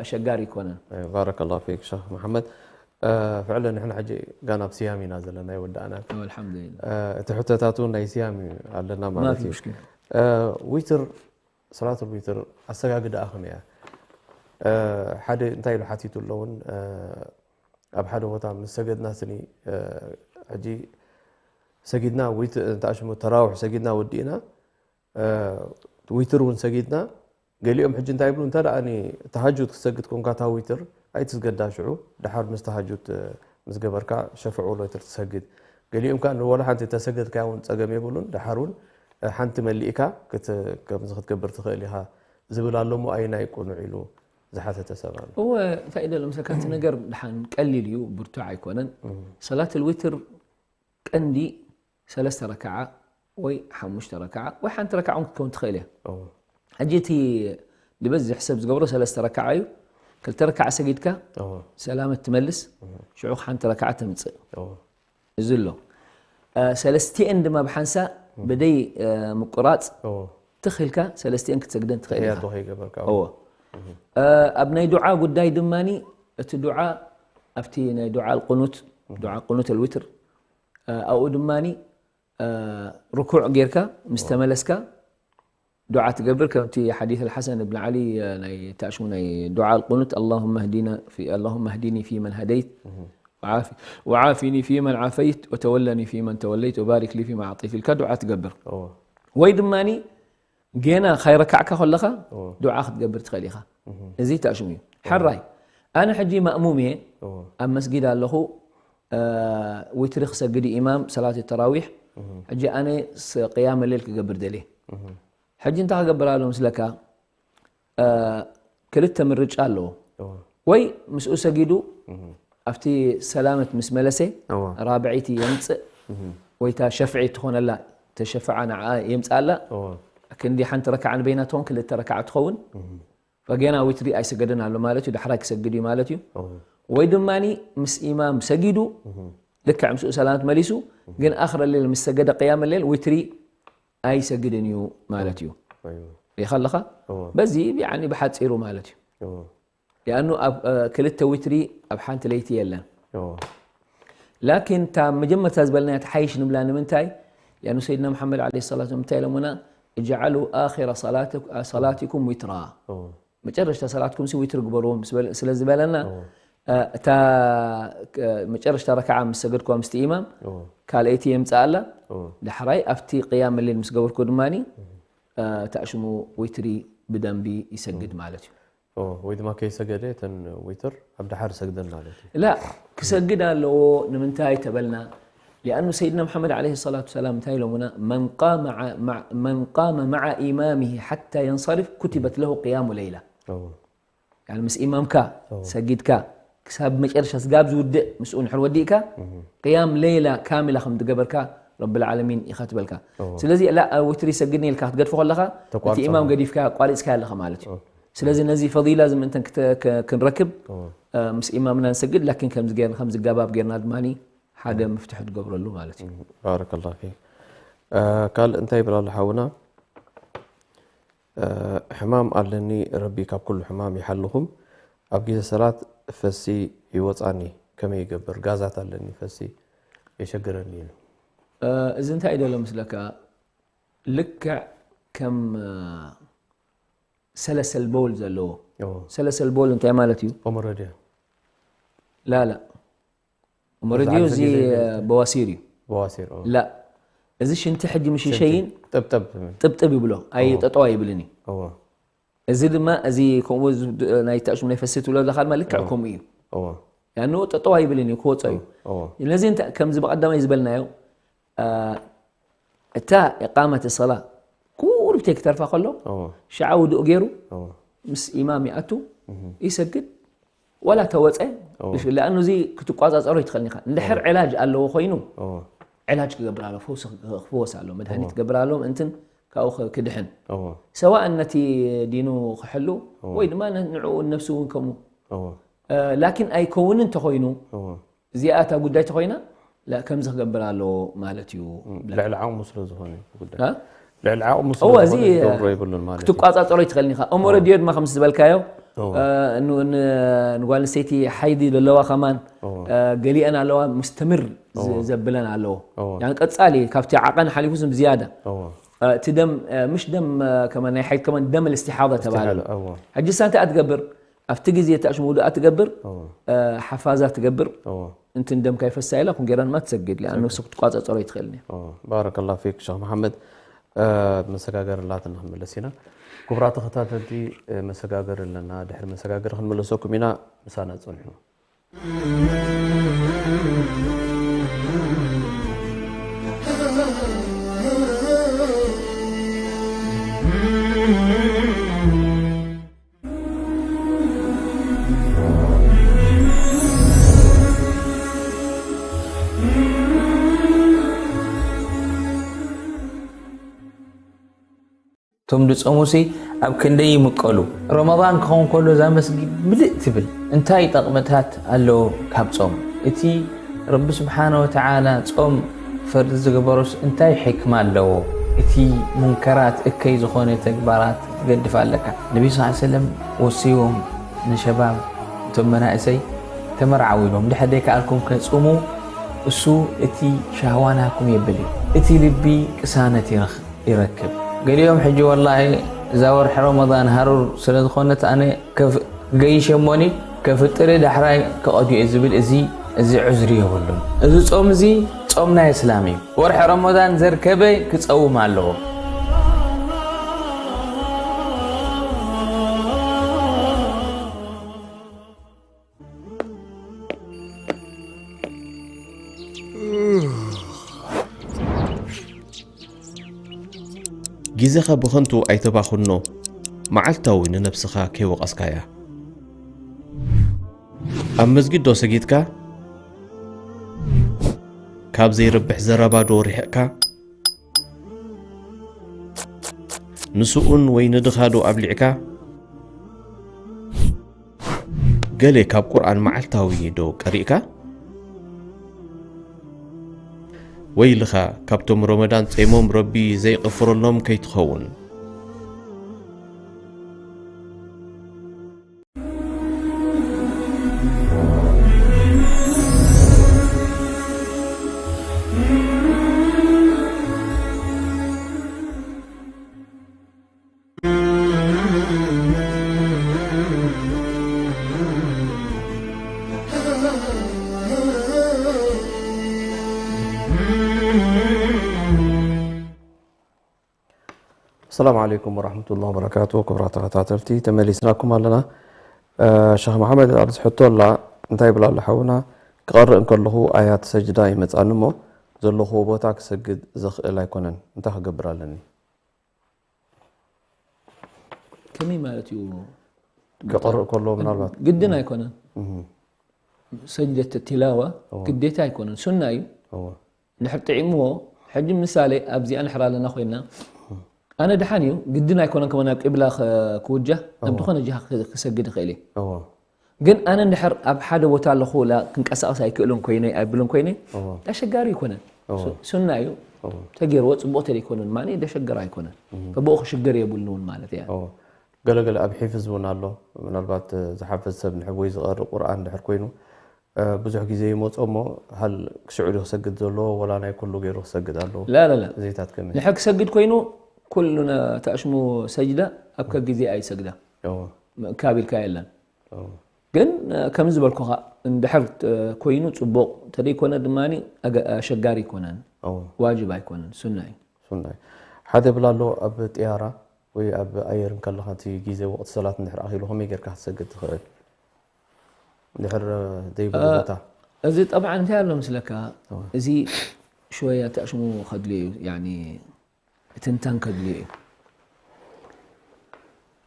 ኣሸጋሪ ይኮነን ባረከ ላሁ ፊክ ሸክ መሓመድ ፍዕለ ንሕና ሕጂ ጋና ኣብ ስያም ኢና ዘለና ይወዳእና الحمد لله እቲ ሕቶታት እውን ናይ ስያም እዩ ኣለና ማለት في እዩ مشكلة ዊትር ሰላት ዊትር ኣሰጋግዳኣ ከመይ እያ ሓደ እንታይ ኢሉ ሓቲቱ ኣለውን ኣብ ሓደ ቦታ ምስ ሰገድና ስኒ ሕጂ ሰጊድና ዊትር እንታይ ሽሙ ተራውሕ ሰጊድና ወዲእና ዊትር እውን ሰጊድና ገሊኦም ሕጂ እንታይ ይብሉ እንተ ደኣ ተሃጁድ ክትሰግድ ኮንካ እታ ዊትር ኣይትስገዳ ሽዑ ድሓር ምስ ተሃጁድ ምስ ገበርካ ሸፍዑ ዊትር ትሰግድ ገሊኦም ከዓ ንወላ ሓንቲ ተሰገድካያ እውን ፀገም የብሉን ድሓር እውን ሓንቲ መሊእካ ከምዚ ክትገብር ትኽእል ኢኻ ዝብል ኣሎ እሞ ኣይናይ ቁኑዕ ኢሉ ዝሓተተ ሰብ ኣሎ እወ እንታይ ኢለ ለምሰካ እቲ ነገር ድሓን ቀሊል እዩ ብርቱዕ ኣይኮነን ሰላት ልዊትር ቀንዲ ሰለስተ ረክዓ ወይ ሓሙሽተ ረክዓ ወይ ሓንቲ ረክዓ እውን ክትከውን ትኽእል እያ እዎ ሕጂ እቲ ዝበዝሕ ሰብ ዝገብሮ ሰለስተ ረክዓ እዩ ክልተ ረክዓ ሰጊድካ እዎ ሰላመት ትመልስ ሽዑ ሓንቲ ረክዓ ተምፅእ እዎ እዚ ኣሎ ሰለስቲኤን ድማ ብሓንሳ ብደይ ምቁራፅ እዎ ትኽልካ ሰለስቲኤን ክትሰግደን ትኽእል ኢኻ ተሕያቶ ከይገበርካ እዎ ኣብ ናይ ዱዓ ጉዳይ ድማኒ እቲ ዱዓ ኣብቲ ናይ ዱዓ ቁኑት ዱዓ ቁኑት ልዊትር ኣብኡ ድማኒ ርኩዕ ጌርካ ምስ ተመለስካ ዱዓ ትገብር ከምቲ ሓዲስ الحسن بن علي ናይ ታሽሙ ናይ ዱዓ ቁኑት اللهم اهدنا في اللهم اهدني فيمن هديت وعافني فيمن عافيت وتولني فيمن توليت وبارك لي فيما أعطيت ኢልካ ዱዓ ትገብር እዎ ወይ ድማኒ ጌና ካይረካዕካ ከለኻ እዎ ዱዓ ክትገብር ትኽእል ኢኻ እዚ ታሽሙ እዩ ሓራይ ኣነ ሕጂ ማእሙም እየ እዎ ኣብ መስጊድ ኣለኹ ዊትሪ ክሰግድ ኢማም ሰላት ተራዊሕ ሕጂ ኣነ ቅያም ሌል ክገብር ደልየ ሕጂ እንታይ ክገብር ኣሎ ምስለካ ክልተ ምርጫ ኣለዎ እዎ ወይ ምስኡ ሰጊዱ ኣብቲ ሰላመት ምስ መለሰ እዎ ራብዐይቲ የምፅእ ወይታ ሸፍዒ ትኾነላ ተሸፍዓ ንዓ የምፅኣላ እዎ ክንዲ ሓንቲ ረክዓ ንበይና ትኾን ክልተ ረክዓ ትኸውን ፈገና ዊትሪ ኣይሰገደን ኣሎ ማለት እዩ ዳሕራይ ክሰግድ እዩ ማለት እዩ እዎ ወይ ድማኒ ምስ ኢማም ሰጊዱ ልክዕ ምስኡ ሰላመት መሊሱ ግን ኣኽረ ሌል ምስ ሰገደ ቅያም ሌል ዊትሪ ኣይሰግድን እዩ ማለት እዩ እዎ ሪኻ ኣለኻ እዎ በዚ ያኒ ብሓፂሩ ማለት እዩ እዎ ሊኣኑ ኣብ ክልተ ዊትሪ ኣብ ሓንቲ ለይቲ የለን እዎ ላኪን እታ መጀመርታ ዝበለናያ ትሓይሽ ንብላ ንምንታይ ሊኣኑ ሰይድና መሓመድ ለ ሰላት እንታይ ኢሎምና اجعلوا آخر صلاتك- صلاتكم وترا እዎ መጨረሽታ ሰላትኩም ሲ ዊትር ግበርዎም ስለ ዝበለና እዎ እ፣ እታ፣ እ፣ መጨረሽታ ረክዓ ምስ ሰገድኩዋ ምስቲ ኢማም፣ እዎ። ካልኣይቲ የምጽኣላ። እዎ። ዳሕራይ ኣብቲ ቅያም ሌል ምስ ገበርኩ ድማኒ፣ እዎ። እ፣ እታ ሽሙ ዊትሪ ብደንቢ ይሰግድ እዎ። ማለት እዩ። እዎ፣ ወይ ድማ ከይሰገደ እተን ዊትር ኣብ ደሓር ሰግደን ማለት እዩ። ላ፣ ክሰግድ ኣለዎ። ንምንታይ ተበልና? ሊኣኑ ሰይድና መሓመድ ዓለይሂ ሰላቱ ሰላም እንታይ ኢሎምና? "መን ቃመ ዓ-፣ መዓ-፣ መን ቃመ መዓ ኢማሚሂ ሓታ የንሰሪፍ ኩቲበት ለሁ ቅያሙ ለይላ።" እዎ። ያኒ ምስ ኢማምካ እዎ። ሰጊድካ ክሳብ መጨረሻ ስጋብ ዝውድእ ምስኡ ንድሕር ወዲእካ እህ። ቅያም ሌላ ካሚላ ከም ዝገበርካ ረብል ዓለሚን ይኸትበልካ። እዎ። ስለዚ ላ፣ ዊትሪ ሰግድኒ ኢልካ ክትገድፎ ከለኻ እቲ ተቋርጾ ኢማም ማለት። ገዲፍካ ኣቋሪጽካ ኣለኻ ማለት እዩ። እዎ። ስለዚ ነዚ ፈዲላ እዚ ምእንተን ክተ-፣ ከ-፣ ክንረክብ እዎ። እ፣ ምስ ኢማምና ንሰግድ፣ ላኪን ከምዚ ጌርና፣ ከምዚ ገባብ ጌርና ድማኒ ሓደ እዎ። ምፍትሕ ትገብረሉ ማለት እዩ። እም፣ ባረከላሁ ፊክ። እ፣ ካልእ እንታይ ይብል ኣሎ ሓውና? እ፣ ሕማም ኣለኒ፣ ረቢ ካብ ኩሉ ሕማም ይሓልኹም። ኣብ ግዜ ሰላት ፈሲ ይወጻኒ፣ ከመይ ይገብር? ጋዛት ኣለኒ፣ ፈሲ የሸግረኒ ኢሉ። እ፣ እዚ እንታይ እዩ ዘሎ ምስለካ? ልክዕ ከም፣ እ፣ ሰለሰል ቦል ዘለዎ። ኦ። ሰለሰል ቦል እንታይ ማለት እዩ? ኦመረድዮ። ላላ። ኦመረድዮ እዚ እዚ፣ ዓርፊ ግዜ እ፣ በዋሲር እዩ። በዋሲር፣ ኦ። ላ። እዚ ሽንቲ ሕጂ ምሽ ሽንቲ። ሸይን ጥብጥብ። ጥብጥብ ይብሎ። ኣይ ኦ። ጠጠው ኣይብልን እዩ። ኦ። እዚ ድማ፣ እዚ ከምኡ ዝ-፣ ድ-፣ ናይ ተዕሽም ናይ ፈሲ ትብሎ ዘለኻ ድማ ልክዕ ኦ። ከምኡ እዩ። ኦ። ያኑ ጠጠው ኣይብልን እዩ፣ ክወጾ እዩ። ኦ። ነዚ እንተ-፣ ከምዚ ብቐዳማይ ዝበልናዮ፣ እ፣ እታ ኢቃመት ሰላ ቁሩብ ተይ ክተርፋ ከሎ፣ ኦ። ሽዓ ውዱእ ገይሩ ኦ። ምስ ኢማም ይኣቱ፣ እህ። ይሰግድ፣ ዋላ ተወጸ፣ ኦ። እሺ፣ ለኣኑ እዚ ክትቋጻጸሮ ይትኽእልኒ ኢኻ። እንድሕር ኦ። ዕላጅ ኣለዎ ኮይኑ፣ ኦ። ዕላጅ ክገብር ኣለዎ፣ ፈውሲ ክፍወስ ኣለዎ፣ መድሃኒት ኦ። ክገብር ኣለዎ፣ ምእንትን ካብኡ ክ-፣ ክድሕን። ኦ። ሰዋእን ነቲ ዲኑ ክሕሉ፣ ኦ። ወይ ድማ ን-፣ ንዕኡ ነብሱ እውን ከምኡ። ኦ። እ፣ ላኪን ኣይከውንን እንተኾይኑ፣ ኦ። እዚኣ እታ ጉዳይ ተኾይና፣ ላ፣ ከምዚ ክገብር ኣለዎ ማለት እዩ እም፣ ብለካ። ልዕሊ ዓቕሙ ስለ ዝኾነ ጉዳይ። እ? ልዕሊ ዓቕሙ ስለ እወ፣ እዚ፣ ዝኾነ ክገብሮ የብሉን ማለት እዩ። ክትቋጻጸሮ ይትኽእልኒ ኢኻ። እሞ እወ። ረድዮ ድማ ከምዚ ዝበልካዮ፣ እወ። እ፣ ን-፣ ን-፣ ንጓል ኣንስተይቲ ሓይዲ ዘለዋ ከማን፣ እወ። እ፣ ገሊአን ኣለዋ፣ ሙስተምር ዝ-፣ እወ። ዘብለን ኣለዎ። እወ። ያን ቀጻሊ፣ ካብቲ ዓቐን ሓሊፉ ዝም ዝያዳ። እወ። እ፣ እቲ ደም፣ እ፣ ምሽ ደም፣ እ፣ ከማን ናይ ሓይድ ከማን ደም እልእስቲሓዳ ተባህለ። እስትሓዳ፣ እወ። ሕጂ እሳ እንታይ እያ ትገብር? ኣብቲ ግዜ እቲ ኣሽሙ ውዱእ ትገብር፣ እወ። እ፣ ሓፋዛ ትገብር፣ እወ። እንትን ደም ካይፈሳ ኢላ፣ ኩን ጌራ ድማ ትሰግድ፣ ሊኣኑ ትሰግድ። ንሱ ክትቋጸጸሮ ኣይትኽእልን እያ። እወ። ባረከላሁ ፊክ ሸኽ መሓመድ። እ፣ መሰጋገሪ ኣላትና ክንምለስ ኢና። ክቡራት ተኸታተልቲ፣ እ፣ መሰጋገሪ ኣለና። ድሕሪ መሰጋገሪ ክንምለሰኩም ኢና። ምሳና ጽንሑ። እቶም ድጾሙሲ ኣብ ክንደይ ይምቀሉ። ረመዳን ክኸውን ከሎ እዛ መስጊድ ምልእ ትብል። እንታይ ጠቕምታት ኣለዎ ካብ ጾም? እቲ ረቢ ስብሓነ ወተዓላ ጾም ፈርዲ ዝገበሮስ እንታይ ሕክማ ኣለዎ? እቲ ሙንከራት እከይ ዝኾነ ተግባራት ትገድፍ ኣለካ። ነቢ ስ ሰለም ወሲዎም ንሸባብ፣ እቶም መናእሰይ ተመርዓው ኢሎም፣ ድሕር ደይከኣልኩም ከጽሙ፣ እሱ እቲ ሻህዋ ናኩም የብል እዩ። እቲ ልቢ ቅሳነት ይረኽ-፣ ይረክብ። ገሊኦም ሕጂ ወላሂ እዛ ወርሒ ረመዳን ሃሩር ስለ ዝኾነት ኣነ ከፍ-፣ ገይሸ እሞኒ ከፍጥር ዳሕራይ ክቐድዮ እየ ዝብል እዚ፣ እዚ ዕዝሪ የብሉን። እዚ ጾም እዚ ጾም ናይ እስላም እዩ። ወርሒ ረመዳን ዘርከበ ክጸውም ኣለዎ። ግዜኻ ብኸንቱ ኣይተባኽኖ፣ መዓልታዊ ንነብስኻ ከይወቐስካያ። ኣብ መስጊድ ዶ ሰጊድካ? ካብ ዘይረብሕ ዘረባ ዶ ርሒቕካ? ንስኡን ወይ ንድኻ ዶ ኣብሊዕካ? ገለ ካብ ቁርኣን መዓልታዊ ዶ ቀሪእካ? ወይልኻ፣ ካብቶም ረመዳን ጸይሞም ረቢ ዘይቕፍረሎም ከይትኸውን። ሰላም ዓለይኩም ወራህመቱላሂ ወበረካቱ። ክቡራት ተኸታተልቲ፣ ተመሊስናኩም ኣለና። እ፣ ሸኽ መሓመድ ኣብዚ ሕቶ ኣላ፣ እንታይ ይብል ኣሎ ሓውና? ክቐርእ እንከለኹ ኣያት ሰጅዳ ይመጻኒ እሞ ዘለኹዎ ቦታ ክሰግድ ዘኽእል ኣይኮነን። እንታይ ክገብር ኣለኒ? ከመይ ማለት እዩ? ክቐርእ ከሎ ምናልባት ግድን ኣይኮነን። ሰጅደት ቲላዋ ግዴታ ኣይኮነን፣ ሱና እዩ። እወ። እንድሕር ጥዒምዎ፣ ሕጂ ምሳሌ ኣብዚኣ ንሕር ኣለና ኮይና፣ ኣነ ድሓን እዩ ግድን ኣይኮነን ከመ ናብ ቂብላ ኸ- ክውጃህ ናብ ዝኾነ ጅሃ ክ- ክሰግድ ይኽእል እየ። እወ። ግን ኣነ እንድሕር ኣብ ሓደ ቦታ ኣለኹ ላ ክንቀሳቐስ ኣይክእልን ኮይነ ኣይብልን ኮይነ እወ። ኣሸጋሪ ይኮነን። እወ። ሱ- ሱና እዩ እወ። ተገይርዎ ጽቡቕ ተደይኮነ ድማ ደሸገር ኣይኮነን። ከብኡ ክሽገር የብሉን እውን ማለት እያ። እወ። ገለገለ ኣብ ሒፍዝ እውን ኣሎ። ምናልባት እ፣ ዝሓፍዝ ሰብ ንሕብ ወይ ዝቐርእ ቁርኣን ድሕር ኮይኑ እ፣ ብዙሕ ግዜ ይመጾ እሞ፣ ሃል ክስዑዲ ክሰግድ ዘለዎ ወላ ናይ ኩሉ ገይሩ ክሰግድ ኣለዎ? ላ ላ ላ ዘይታት ከመይ? ንሕር ክሰግድ ኮይኑ ኩሉ ነ- ተኣሽሙ ሰጅዳ ኣብ ከግዜ ኣይሰግዳ እዎ፣ ምእካብ ኢልካ የለን። እዎ። ግን እ፣ ከም ዝበልኩኻ እንድሕር እ፣ ኮይኑ ጽቡቕ፣ ተደይኮነ ድማ ኣገ- ኣሸጋሪ ኣይኮነን፣ እዎ። ዋጅብ ኣይኮነን፣ ሱና እዩ። ሱና እዩ። ሓደ ይብል ኣሎ፣ ኣብ ጥያራ ወይ ኣብ ኣየር እንከለኻ እቲ ግዜ ወቕቲ ሰላት እንድሕር ኣኺሉ ከመይ ጌርካ ክትሰግድ ትኽእል? እንድሕር ዘይብሉ ቦታ። እዚ ጠብዓ እንታይ ኣሎ ምስለካ፣ እዚ ሽወያ ተእሽሙ ከድልዮ እዩ፣ ያኒ ትንታን ከድልዮ እዩ።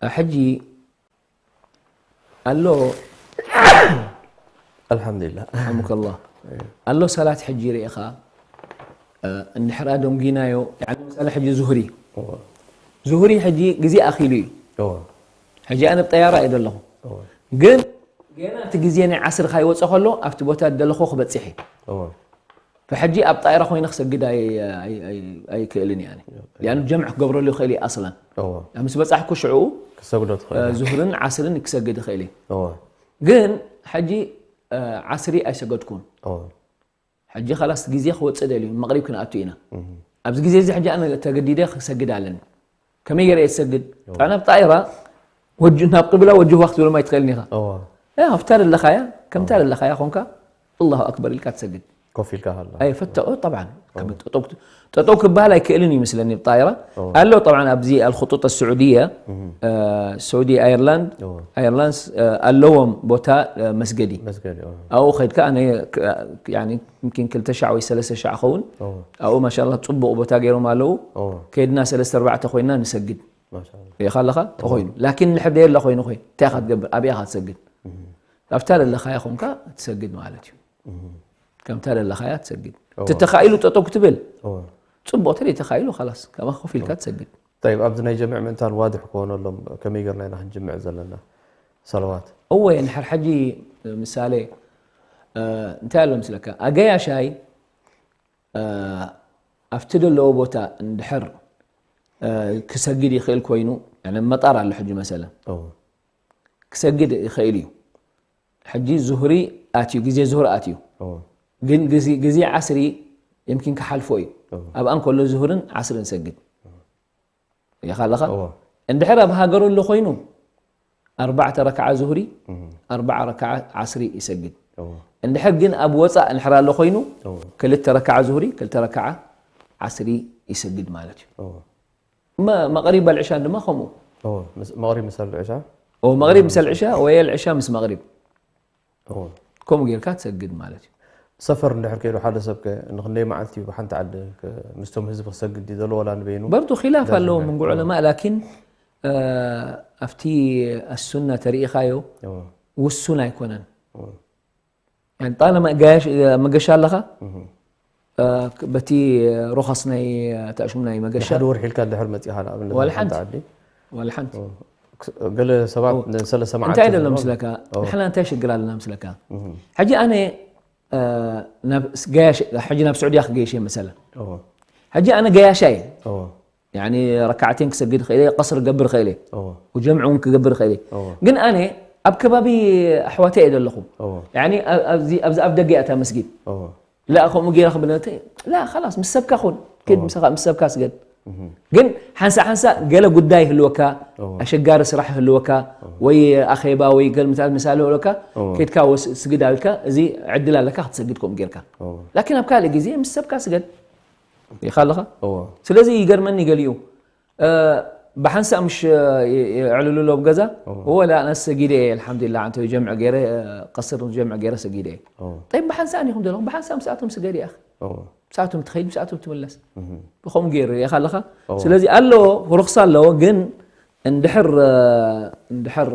እ፣ ሕጂ ኣሎ ኣልሓምዱሊላህ። ኣሙከላ ኣሎ ሰላት ሕጂ ርኢኻ እ፣ እንድሕር ኣደንጒናዮ፣ ያኒ ምሳሌ ሕጂ ዙህሪ እዎ፣ ዙህሪ ሕጂ ግዜ ኣኺሉ እዩ። እዎ፣ ሕጂ ኣነ ብጠያራ እየ ዘለኹ፣ እዎ፣ ግን ገና እቲ ግዜ ናይ ዓስር ካይወፀ ከሎ ኣብቲ ቦታ ደለኹ ክበፅሕ እየ። እዎ። ፈሕጂ ኣብ ጣይራ ኮይነ ክሰግድ ኣይ- ኣይ- ኣይ- ኣይክእልን እየ ኣነ። ያኑ ጀምዕ ክገብረሉ ይኽእል እየ ኣስላን። እዎ። ምስ በፃሕኩ ሽዑ ክሰግዶ ትኽእል። ዙህርን ዓስርን ክሰግድ ይኽእል እየ። እዎ። ግን ሕጂ እ፣ ዓስሪ ኣይሰገድኩን። እዎ። ሕጂ ኻላስ ግዜ ክወፅእ ደልዩ መቕሪብ ክንኣቱ ኢና። ኣብዚ ግዜ እዚ ሕጂ ኣነ ተገዲደ ክሰግድ ኣለኒ። ከመይ ገይረ እየ ዝሰግድ? ጣ ናብ ጣይራ ወጅ ናብ ቅብላ ወጅህዋ ክትብሎም ኣይትኽእልን ኢኻ። እዎ። ያ ኣብታ ዘለኻያ ከምታ ዘለኻያ ኾንካ ኣላሁ ኣክበር ኢልካ ትሰግድ። ኮፍ ኢልካ ከላ። ኣይ ፈተኦ ጠብዓን ከም ጠጠው ክት- ጠጠው ክበሃል ኣይክእልን እዩ መስለኒ ብጣይራ። ኣሎ ጠብዓን ኣብዚ ኣልኹጡጥ ስዑድያ እ፣ ስዑዲ ኣየርላንድ እዎ። ኣየርላንድስ እ፣ ኣለዎም ቦታ እ፣ መስገዲ መስገዲ። እዎ። ኣብኡ ከድካ ኣነ ክ- ያኒ يمكن ክልተ ሻዕ ወይ ሰለስተ ሻዕ ኸውን እዎ። ኣብኡ ማሻላ ፅቡቕ ቦታ ገይሮም ኣለዉ። እዎ። ከድና ሰለስተ ኣርባዕተ ኮይና ንሰግድ ማሻላ። ይኻለኻ ተኾይኑ ላኪን ንድሕር ደየላ ኮይኑ ኾይ እንታይ ኢኻ ትገብር? ኣብያ ኢኻ ትሰግድ ኣብታ ደለኻያ ኾንካ ትሰግድ ማለት እዩ። ከምታ ደለኻያ ትሰግድ እዎ። ተተኻኢሉ ጠጠው ክትብል እዎ። ፅቡቕ ተደይ ተኻኢሉ ኻላስ ካብኣ ኮፍ ኢልካ ትሰግድ። طيب ኣብዚ ናይ ጀምዕ ምእንታን ዋድሕ ክኾነሎም ከመይ ገርና ኢና ክንጅምዕ ዘለና ሰለዋት? እወ ንድሕር ሕጂ ምሳሌ እ፣ እንታይ ኣሎ ምስለካ ኣገያሻይ እ፣ ኣብቲ ዘለዎ ቦታ እንድሕር እ፣ ክሰግድ ይኽእል ኮይኑ ያኒ መጣር ኣሎ ሕጂ መሰለን እዎ። ክሰግድ ይኽእል እዩ። ሕጂ ዙህሪ ኣትዩ ግዜ ዙህሪ ኣትዩ እዎ። ግን ግዜ ግዜ ዓስሪ يمكن ክሓልፎ እዩ። እዎ። ኣብኣ እንከሎ ዙህርን ዓስርን ሰግድ ይኻ ኣለኻ እዎ። እንድሕር ኣብ ሃገሩ ኣሎ ኮይኑ ኣርባዕተ ረክዓ ዙህሪ ኣርባዓ ረክዓ ዓስሪ ይሰግድ። እዎ። እንድሕር ግን ኣብ ወፃእ እንድሕር ኣሎ ኮይኑ እዎ። ክልተ ረክዓ ዙህሪ ክልተ ረክዓ ዓስሪ ይሰግድ ማለት እዩ። እዎ። መ- መቕሪብ በልዕሻን ድማ ከምኡ እዎ። ምስ- መቕሪብ ምሳል ዕሻ ኦ መቕሪብ ምሰል ዕሻ ወይ ኣልዕሻ ምስ መቕሪብ እዎ። ከምኡ ጌርካ ትሰግድ ማለት እዩ። ሰፈር እንድሕር ከይዱ ሓደ ሰብ ከ ንክንደይ መዓልቲ እዩ ብሓንቲ ዓዲ ከ- ምስቶም ህዝቢ ክሰግድ ድዩ ዘሎ ዋላ ንበይኑ? በርቱ ኺላፍ ኣለዎ ምንጉ ዑለማ ላኪን እ፣ ኣብቲ ኣሱና ተሪኢኻዮ እዎ። ውሱን ኣይኮነን። እዎ። ጣለማ ጋያሽ መገሻ ኣለኻ እ፣ በቲ ሮኻስ ናይ ተእሽሙ ናይ መገሻ ሓደ ወርሒ ኢልካ እንድሕር መፂኻ ንኣብነት ዋላ ናብ ሓንቲ ሓንቲ። ዓዲ ዋላ ሓንቲ ክስ- ገለ ሰባት ንሰለስተ መዓልቲ እንታይ ደሎ ዝብሎም- ምስለካ እዎ። ንሕና እንታይ ሽግር ኣለና ምስለካ ሕጂ ኣነ እ፣ ናብ ስ- ገያሽ ሕጂ ናብ ስዑድያ ክገይሽ እየ መሰለ እዎ። ሕጂ ኣነ ገያሻ እየ እዎ። ያኒ ረካዕተን ክሰግድ ክእል እየ ቀስር ክገብር ክእል እየ እዎ። ወጀምዕ እውን ክገብር ክእል እየ እዎ። ግን ኣነ ኣብ ከባቢ ኣሕዋተይ እየ ዘለኹ እዎ። ያኒ ኣብ- ኣብዚ ኣብዚ ኣብ ደገ እያ እታ መስጊድ እዎ። ላ ከምኡ ገይረ ክብል ላ ላስ ምስ ሰብካ ኹን ኪድ ምሳኻ ምስ ሰብካ ስገድ ግን ሓንሳ ሓንሳ ገለ ጉዳይ ህልወካ እዎ። ኣሸጋሪ ስራሕ ህልወካ ወይ ኣኼባ ወይ ገል ምሳል ምሳል ህልወካ እዎ። ኬድካ ወስ- ስግድ ኣልካ እዚ ዕድል ኣለካ ክትሰግድ ከምኡ ጌርካ እዎ። ላኪን ኣብ ካልእ ግዜ ምስ ሰብካ ስገድ ይኻ ኣለኻ እዎ። ስለዚ ይገርመኒ ገሊኡ እ፣ ብሓንሳእ ምሽ የዕልሉ ኣለዉ ኣብ ገዛ? እወ። እወ፣ ላ፣ ኣነስ ሰጊደ እየ፣ ኣልሓምዱሊላህ፣ ኣንተ ጀምዕ ገይረ፣ ቀስር ጀምዕ ገይረ ሰጊደ እየ። እወ። ጠይብ፣ ብሓንሳእ ኢኹም ዘለኹም፣ ብሓንሳእ ምስኣቶም ስገድ፣ ያ ኣኺ። እወ። ምስኣቶም ትኸይድ፣ ምስኣቶም ትምለስ። እህ። ብኸምኡ ገይሩ ርኢኻ ኣለኻ? እወ። ስለዚ ኣለዎ፣ ሩኽሳ ኣለዎ፣ ግን እንድሕር፣ እንድሕር፣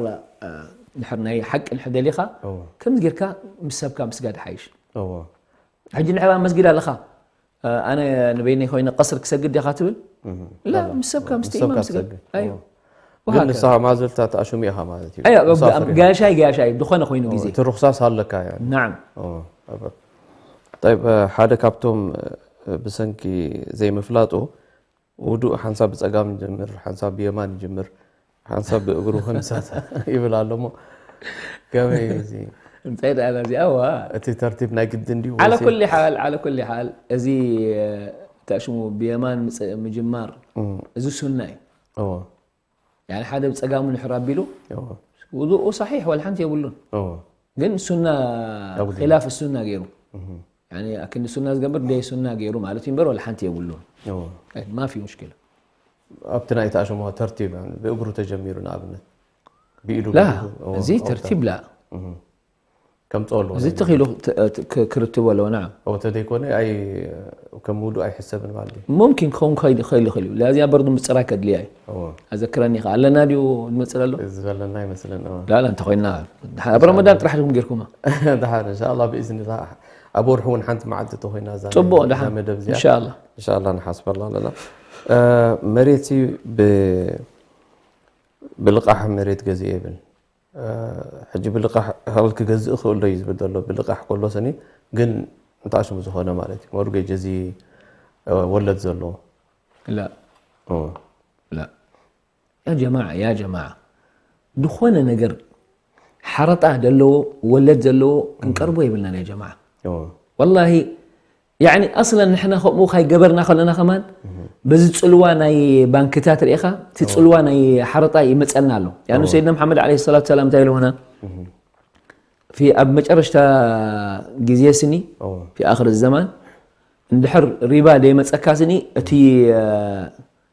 እንድሕር ናይ ሓቂ እንድሕር ደሊኻ፣ እወ። ከምዚ ጌርካ ምስ ሰብካ ምስጋድ ሓይሽ። እወ። ሕጂ እንድሕር ኣብ መስጊድ ኣለኻ፣ ኣነ ንበይነይ ኮይነ ቀስር ክሰግድ ዲኻ ትብል? እህ። ላ፣ ላ፣ ላ። ምስ ሰብካ፣ ምስ ምስ ሰብካ ኢማም ስገድ። ትሰግድ። ኣዮ። እወ። ግን ወሃከዛ። ንስኻ ማዘልታ ተኣሽሙ ኢኻ ማለት እዩ። ኣዮ፣ ምሳፍር ኢኻ። ጋሻይ፣ ጋሻይ፣ ዝኾነ ኮይኑ እወ፣ ግዜ። እቲ ሩኽሳስ ኣለካ፣ ያኒ። ናዓም። እወ፣ እወ። ጠይብ፣ ሓደ ካብቶም፣ ብሰንኪ ዘይምፍላጡ፣ ውዱእ ሓንሳብ ብጸጋም ይጅምር፣ ሓንሳብ ብየማን ይጅምር፣ ሓንሳብ ብእግሩ ከምሳት ይብል ኣሎ እሞ፣ ከመይ እዩ እዚ? እንታይ ደኣ እዚኣ፣ እዋ። እቲ ተርቲብ ናይ ግድን ድዩ ዓለ ወይስ ኩሊ ሓል፣ ዓለ ኩሊ ሓል፣ እዚ፣ እ፣ ተሽሙ ብየማን ምጽ-፣ ምጅማር፣ እም። እዚ ሱና እዩ። እዎ። ያኒ ሓደ ብጸጋሙ ንሕር ኣቢሉ፣ እዎ። ውዱኡ ሰሒሕ፣ ወላ ሓንቲ የብሉን። እዎ። ግን ሱና፣ ኣብ ግድን። ኺላፍ ሱና ገይሩ። እህ። ያኒ ኣክንዲ ሱና ዝገብር ደይ ሱና ገይሩ ማለት እዩ እምበር፣ ወላ ሓንቲ የብሉን። እዎ። ኣይ፣ ማፊ ሙሽኪላ። ኣብቲ ናይ ተኣሽሞ ተርቲብ፣ ብእግሩ ተጀሚሩ ንኣብነት። ብኢዱ ላ፣ ገይሩ፣ እዎ፣ እዚ ኣውታ። ተርቲብ ላ። እህ። ከምጽኦ ኣለዎ እዚ ናይ ተኺሉ ተ-፣ ተ-፣ ክ-፣ ክርትቦ ኣለዎ፣ ናዓም። እዎ፣ ተደይኮነ ኣይ-፣ ከም ውዱእ ኣይሕሰብን ማለት እዩ። ሙምኪን ክኸውን ክኽእል፣ ክኽእል ይኽእል እዩ። ላዚያ በርዱ ምጽራይ ከድልያ እዩ። እዎ። ኣዘክረኒ ኢኻ። ኣለና ድዩ ዝመጽእ ዘሎ? እዚ ዘለና ኣይመስልን፣ እዎ። ላ፣ ላ፣ እንተኾይንና፣ ኣብ ረመዳን ጥራሕ ዲኹም ጌርኩማ? ደሓን፣ እንሻኣላ፣ ብኢዝኒላ። ኣብ ወርሒ እውን ሓንቲ መዓልቲ ተኾይና እዛ ጽቡቕ፣ ናይ-፣ ደሓን። እዛ መደብ እዚኣ። እንሻኣላ። እንሻኣላ፣ ንሓስበላ ኣለና። እ፣ መሬት ሲ ብ-፣ ብልቓሕ መሬት ገዚኤ ይብል። እ፣ ሕጂ ብልቓሕ ሃል ክገዝእ ክእል ዶ እዩ ዝብል ዘሎ። ብልቓሕ ከሎ ስኒ ግን እንታይ ሽሙ ዝኾነ ማለት እዩ። ሞርጌጅ እዚ፣ እ፣ ወለድ ዘለዎ። ላ። ኦ። ላ። ያ ጀማዓ፣ ያ ጀማዓ። ዝኾነ ነገር ሓረጣ ዘለዎ፣ ወለድ ዘለዎ ክንቀርቦ የብልናን ያ ጀማዓ። ኦ። ወላሂ ያኒ ኣስለን ንሕና ከምኡ ካይገበርና ከለና ከማን፣ እህ። በዚ ጽልዋ ናይ ባንክታት ርኢኻ፣ እቲ እዎ። ጽልዋ ናይ ሓረጣ ይመጸልና ኣሎ። ያኑ እዎ። ሰይድና መሓመድ ዓለይሂ ሰላቱ ሰላም እንታይ ኢልዎና? እህ። ፊ ኣብ መጨረሽታ ግዜ ስኒ፣ እዎ። ፊ ኣኽር ዘማን፣ እንድሕር ሪባ ደይመጸካ ስኒ፣ እቲ፣ እ፣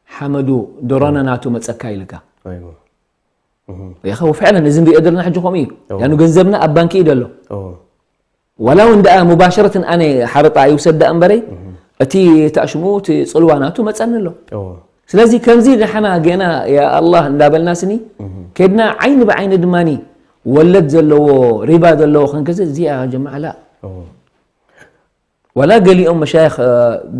ሓመዱ ዶሮና እዎ። ናቱ መጸካ ኢልካ። ኣይዋ። እህ። ርኢኻ፣ ወፍዕለን እዚ ንሪኦ ዘለና ሕጂ ከምኡ እዩ። እዎ። ያኑ ገንዘብና ኣብ ባንኪ እዩ ዘሎ። እዎ። ወላው እንዳ ሙባሸረትን ኣነ ሓረጣ ይውሰድ ደኣ እምበረይ፣ እህ። እቲ ተኣሽሙ፣ እቲ ጽልዋ ናቱ መጸኒ ኣሎ። እዎ። ስለዚ ከምዚ ንሕና ገና ያ ኣላህ እንዳበልና ስኒ፣ እህ። ከድና ዓይኒ ብዓይኒ ድማኒ ወለድ ዘለዎ፣ ሪባ ዘለዎ ክንገዝእ፣ እዚኣ ጀማዓ ላ። እዎ። ወላ ገሊኦም መሻይኽ፣ እ፣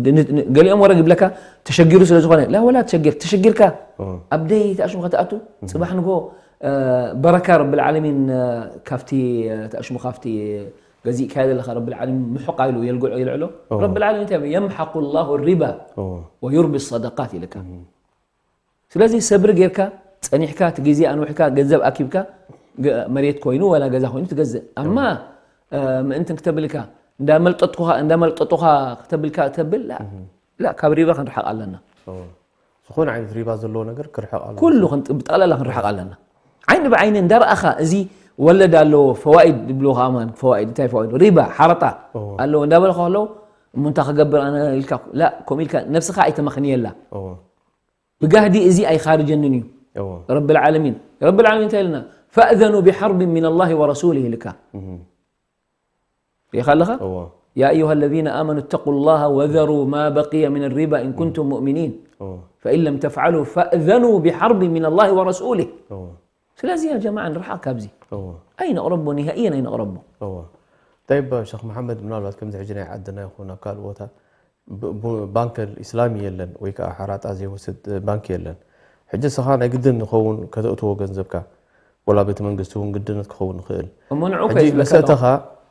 ን-፣ ን-፣ ገሊኦም ወረ ይብለካ፣ ተሸጊሩ ስለ ዝኾነ፣ ላ ወላ ተሸጊር፣ ተሸጊርካ፣ እዎ። ኣብ ደይ ተኣሽሙ ከተኣቱ፣ እህ። ጽባሕ ንጎ፣ እ፣ በረካ ረብል ዓለሚን፣ እ፣ ካብቲ፣ እ፣ ተኣሽሙ ካብቲ ገዚእካዮ ዘለኻ ረብል ዓለሚን ምሕቕ ኢሉ የልግዖ ይልዕሎ። እዎ። ረብል ዓለሚን እንታይ ይብል? "የምሐቁ ላሁ ሪባ እዎ። ወዩርቢ ሰደቃት" ኢልካ። እህ። ስለዚ ሰብሪ ጌርካ፣ ጸኒሕካ፣ እቲ ግዜ ኣንዊሕካ፣ ገንዘብ ኣኪብካ፣ ገ-፣ መሬት ኮይኑ ዋላ ገዛ ኮይኑ ትገዝእ። ኣማ፣ እዎ። እ፣ ምእንትን ክተብልካ፣ እንዳመልጠጥኩኻ፣ እንዳመልጠጡኻ ክተብልካ፣ ተብል፣ ላ፣ እህ። ላ፣ ካብ ሪባ ክንርሓቕ ኣለና። እዎ። ዝኾነ ዓይነት ሪባ ዘለዎ ነገር ክርሕቕ ኣለዎ። ኩሉ ክን-፣ ብጠቕላላ ክንርሓቕ ኣለና። ዓይኒ ብዓይኒ እንዳረኣኻ፣ እዚ ወለድ ኣለዎ፣ ፈዋኢድ ዝብልዎ ከማን፣ ፈዋኢድ፣ እንታይ ፈዋኢድ? ሪባ፣ ሓረጣ እዎ። ኣለዎ እንዳበልኻ ከለዉ፣ እሞ እንታይ ክገብር ኣነ ኢልካ፣ ላ፣ ከምኡ ኢልካ ነብስኻ ኣይተመኽንየላ። እዎ። ብጋህዲ እዚ ኣይኻርጀንን እዩ። እዎ። ረብል ዓለሚን። ረብል ዓለሚን እንታይ ኢልና? "ፈእዘኑ ቢሐርቢን ሚነላሂ ወረሱሊሂ" ኢልካ። እህ። ርኢኻ ኣለኻ? እዎ። "ያ ኣዩሃ ለዚነ ኣመኑ እተቁላሃ ወዘሩ ማ በቂየ ሚነ ሪባ ኢን ኩንቱም ሙእሚኒን። እዎ። ፈኢን ለም ተፍዓሉ ፈእዘኑ ቢሐርቢን ሚነላሂ ወረሱሊህ።" እዎ። ስለዚ ያ ጀማዓ ንርሓቕ ካብዚ። እዎ። ኣይነቕረቦ፣ ኒሃኢየን ኣይነቕረቦ። እዎ። ጠይብ፣ ሸኽ መሓመድ፣ ምናልባት ከምዚ ሕጂ ናይ ዓድና ይኹን ኣብ ካልእ ቦታ ብ-፣ ብ-፣ ባንክ ኢስላሚ የለን ወይ ከዓ ሓራጣ ዘይወስድ ባንክ የለን። ሕጂ ንስኻ ናይ ግድን ንኸውን ከተእትዎ ገንዘብካ፣ ወላ ቤተ መንግስቲ እውን ግድነት ክኸውን ይኽእል። እሞ ንዑ ሕጂ ከይስለካ መሰእተኻ፣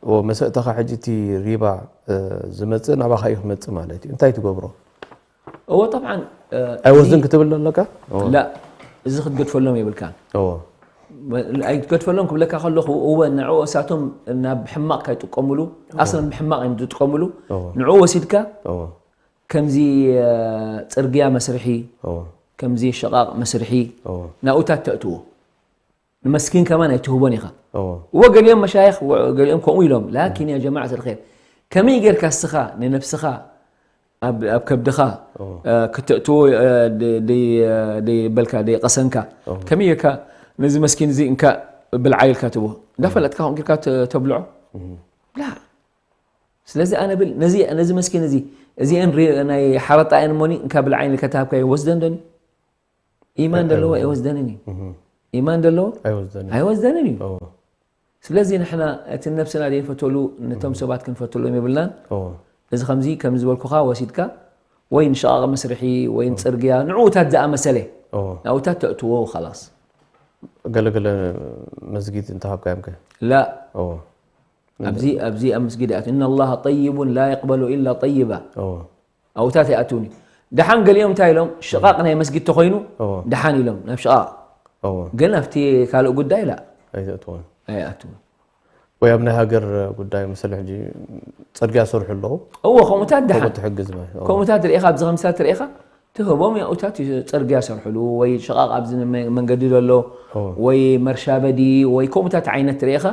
ኦ፣ መሰእተኻ ሕጂ እቲ ሪባ፣ እ፣ ዝመጽእ ናባኻ እዩ ክመጽእ ማለት እዩ። እንታይ ትገብሮ? እዎ፣ ጠብዓን፣ እ፣ ኣይወስድን እዚ ክትብል ኣለካ? እዎ። ላ፣ እዚ ክትገድፈሎም የብልካን። እዎ። ኣይትገድፈሎም ክብለካ ከለኹ፣ እወ፣ ንዕኡ እሳቶም ናብ ሕማቕ ካይጥቀሙሉ፣ እዎ። ኣስለን ብሕማቕ እዮም ዝጥቀሙሉ። እዎ። ንዕኡ ወሲድካ፣ እዎ። ከምዚ፣ እ፣ ጽርግያ መስርሒ፣ እዎ። ከምዚ ሸቓቕ መስርሒ፣ እዎ። ናብኡታት ተእትዎ። ንመስኪን ከማን ኣይትህቦን ኢኻ። እዎ። እወ፣ ገሊኦም መሻይኽ፣ ወ-፣ ገሊኦም ከምኡ ኢሎም። ላኪን፣ እዎ። ያ ጀማዓት ኣልኸይር፣ ከመይ ጌርካ እስኻ ንነብስኻ ኣብ ኣብ ከብድኻ እ፣ ክተእትዎ እ፣ ደ- ደ- ደይበልካ ደይቀሰንካ ከመይ ጌርካ ነዚ መስኪን እዚ እንካ ብልዓ ኢልካ ትቦ እንዳፈለጥካ ከምኡ ጌርካ ተ- ተብልዖ ላ ስለዚ ኣነ ብል ነዚ ነዚ መስኪን እዚ እዚአን ሪ- ናይ ሓረጣ እየን እሞኒ እንካ ብልዓ ኢልካ ተሃብካዮ ወስደን ዶኒ ኢማን ደለዎ ኣይወስደንን እዩ ኢማን ደለዎ ኣይወስደንን እዩ ስለዚ ንሕና እቲ ነብስና ዘይንፈተሉ ነቶም ሰባት ክንፈተሎም የብልናን እዚ ከምዚ ከም ዝበልኩኻ ወሲድካ ወይ ንሸቓቕ መስርሒ ወይ ንፅርግያ ንዕኡታት ዝኣመሰለ ናብኡታት ተእትዎ ኸላስ ገለገለ መስጊድ እንተሃብካዮም ከ ላ ኣብዚ ኣብዚ ኣብ መስጊድ ይኣት إن الله طيب لا يقبل إلا طيبا ኣብኡታት ይኣትውን እዩ ደሓን ገሊኦም እንታይ ኢሎም ሽቓቕ ናይ መስጊድ ተኮይኑ ደሓን ኢሎም ናብ ሽቓቕ ግን ኣብቲ ካልእ ጉዳይ ላ ኣይተእትዎን ኣይኣትውን ወይ ኣብ ናይ ሃገር ጉዳይ መሰለ ሕጂ ፅርግያ ሰርሑ ኣለዉ እዎ ከምኡታት ደሓን ትሕግዝ ከምኡታት ርኢኻ ኣብዚ ከምስታት ርኢኻ ትህቦም ያኡታት ፅርግያ ሰርሕሉ ወይ ሽቓቕ ኣብዚ መንገዲ ዘሎ ወይ መርሻበዲ ወይ ከምኡታት ዓይነት ርኢኻ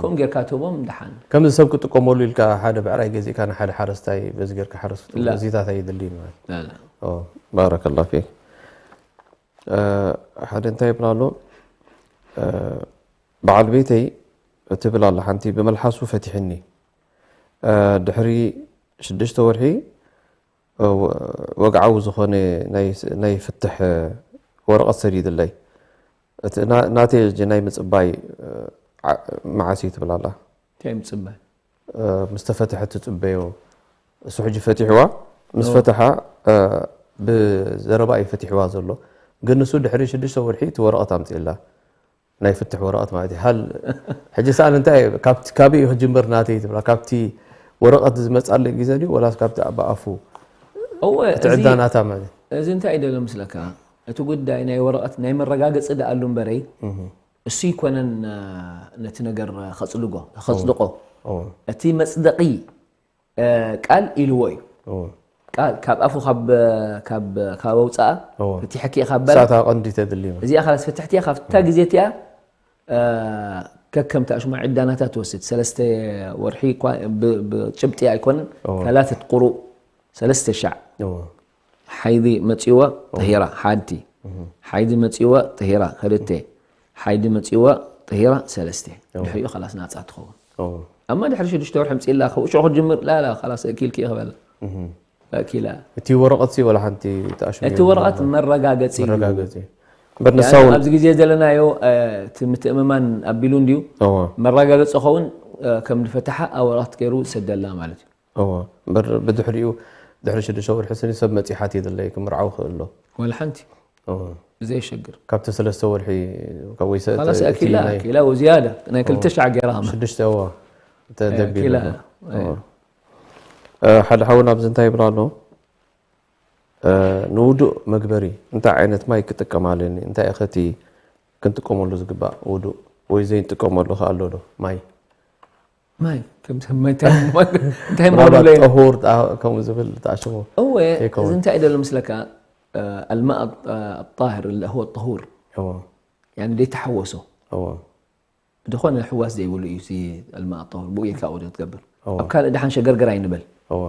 ከምኡ ጌርካ ትህቦም ደሓን ከምዚ ሰብ ክጥቀመሉ ኢልካ ሓደ ብዕራይ ገዚእካ ንሓደ ሓረስታይ በዚ ጌርካ ሓረስ ክትብሎ እዚታት ኣይድልይን ማለት لا لا ባረከላ ፊክ ሓደ እንታይ ይብል ኣሎ በዓል ቤተይ ትብል ኣላ ሓንቲ ብመልሓሱ ፈቲሕኒ ድሕሪ ሽዱሽተ ወርሒ ወግዓዊ ዝኾነ ናይ ፍትሕ ወረቐት ሰዲድለይ ናተይ ናይ ምፅባይ መዓስ እዩ ትብል ኣላ እንታይ ምፅባይ ምስ ተፈትሐ ትፅበዮ እሱ ሕጂ ፈቲሕዋ ምስ ፈትሓ ብዘረባ እዩ ፈቲሕዋ ዘሎ ግን ንሱ ድሕሪ ሽዱሽተ ወርሒ እቲ ወረቐት ኣምፅእላ ናይ ፍትሕ ወረቐት ማለት እዩ ሃል ሕጂ ሰኣል እንታይ ካብቲ ካበይ እዩ ክጅምር ናተይ ትብላ ካብቲ ወረቐት ዝመፃለይ ግዜ ድዩ ወላስ ካብቲ ብኣፉ እወ እቲ ዕዳ ናታ ማለት እዚ እንታይ እዩ ደሎ ምስለካ እቲ ጉዳይ ናይ ወረቐት ናይ መረጋገፂ ደኣሉ እምበረይ እሱ ይኮነን ነቲ ነገር ከፅልጎ ከፅድቆ እቲ መፅደቂ ቃል ኢልዎ እዩ ቃል ካብ ኣፉ ካብ ካብ ካብ ኣውፅኣ እቲ ሕኪ ካብ በላ ሳታ ቀንዲ ተድልዩ እዚኣ ካላስ ፍትሕቲ እያ ካብታ ግዜ እቲኣ ከከምታ ሽማ ዕዳናታ ትወስድ ሰለስተ ወርሒ ብጭብጢ ኣይኮነን ثلاثة قروء ሰለስተ ሻዕ ሓይዲ መፂዋ ጥሂራ ሓድቲ ሓይዲ መፂዋ ጥሂራ ክልተ ሓይዲ መፂዋ ጥሂራ ሰለስተ ድሕሪኡ ካላስ ናፃ ትኸውን ኣማ ድሕሪ ሽዱሽተ ወርሒ ምፅላ ከብኡ ሽዑ ክጅምር ላላ ካላስ እኪልኪ ክበላ እኪላ እቲ ወረቐት ሲ ወላ ሓንቲ ተኣሽሙ እቲ ወረቐት መረጋገፂ እዩ። መረጋገፂ እምበር ንሳ እውን ኣብዚ ግዜ ዘለናዮ እቲ ምትእምማን ኣቢሉ እንድዩ እዋ መረጋገፂ ኸውን ከም ዝፈትሓ ኣብ ወረቐት ገይሩ ዝሰደልና ማለት እዩ። እዋ እምበር ብድሕሪኡ ድሕሪ ሽዱሽተ ወርሒ ስኒ ሰብ መፂ ሓትየለይ ክምርዓው ክእል ኣሎ። ዋላ ሓንቲ እዋ ብዘየሸግር ካብቲ ሰለስተ ወርሒ ወይ ሰ- ካላስ እቲ ኣኪላ ናይ- ኣኪላ ወዝያዳ ናይ ክልተ ሻዕ ገይራ ኸማ ሽዱሽተ እዋ ተደቢሉ ኣኪላ ኣሎ። እዋ። እ፣ ሓደ ሓውና ኣብዚ እንታይ ይብል ኣሎ እ፣ ንውዱእ መግበሪ እንታይ ዓይነት ማይ ክጥቀም ኣለኒ እንታይ ኢኸ እቲ ክንጥቀመሉ ዝግባእ ውዱእ ወይ ዘይንጥቀመሉ ከ ኣሎ ዶ ማይ ማይ ከምዚ ማይ እንታይ እንታይ ምዃኑ ምናልባት ብለይ ጠሁር ጣ- ከምኡ ዝብል ተኣሽሙ እወ ከይከውን። እዚ እንታይ እዩ ደሎ ምስለካ الماء الطاهر اللي هو الطهور እዎ يعني ዘይተሓወሶ እዎ ዝኾነ ሕዋስ ዘይብሉ እዩ እዚ الماء الطهور ብኡ ጌርካ ውዱእ ትገብር እዎ ኣብ ካልእ ደሓን ሸገርገር ኣይንበል እዎ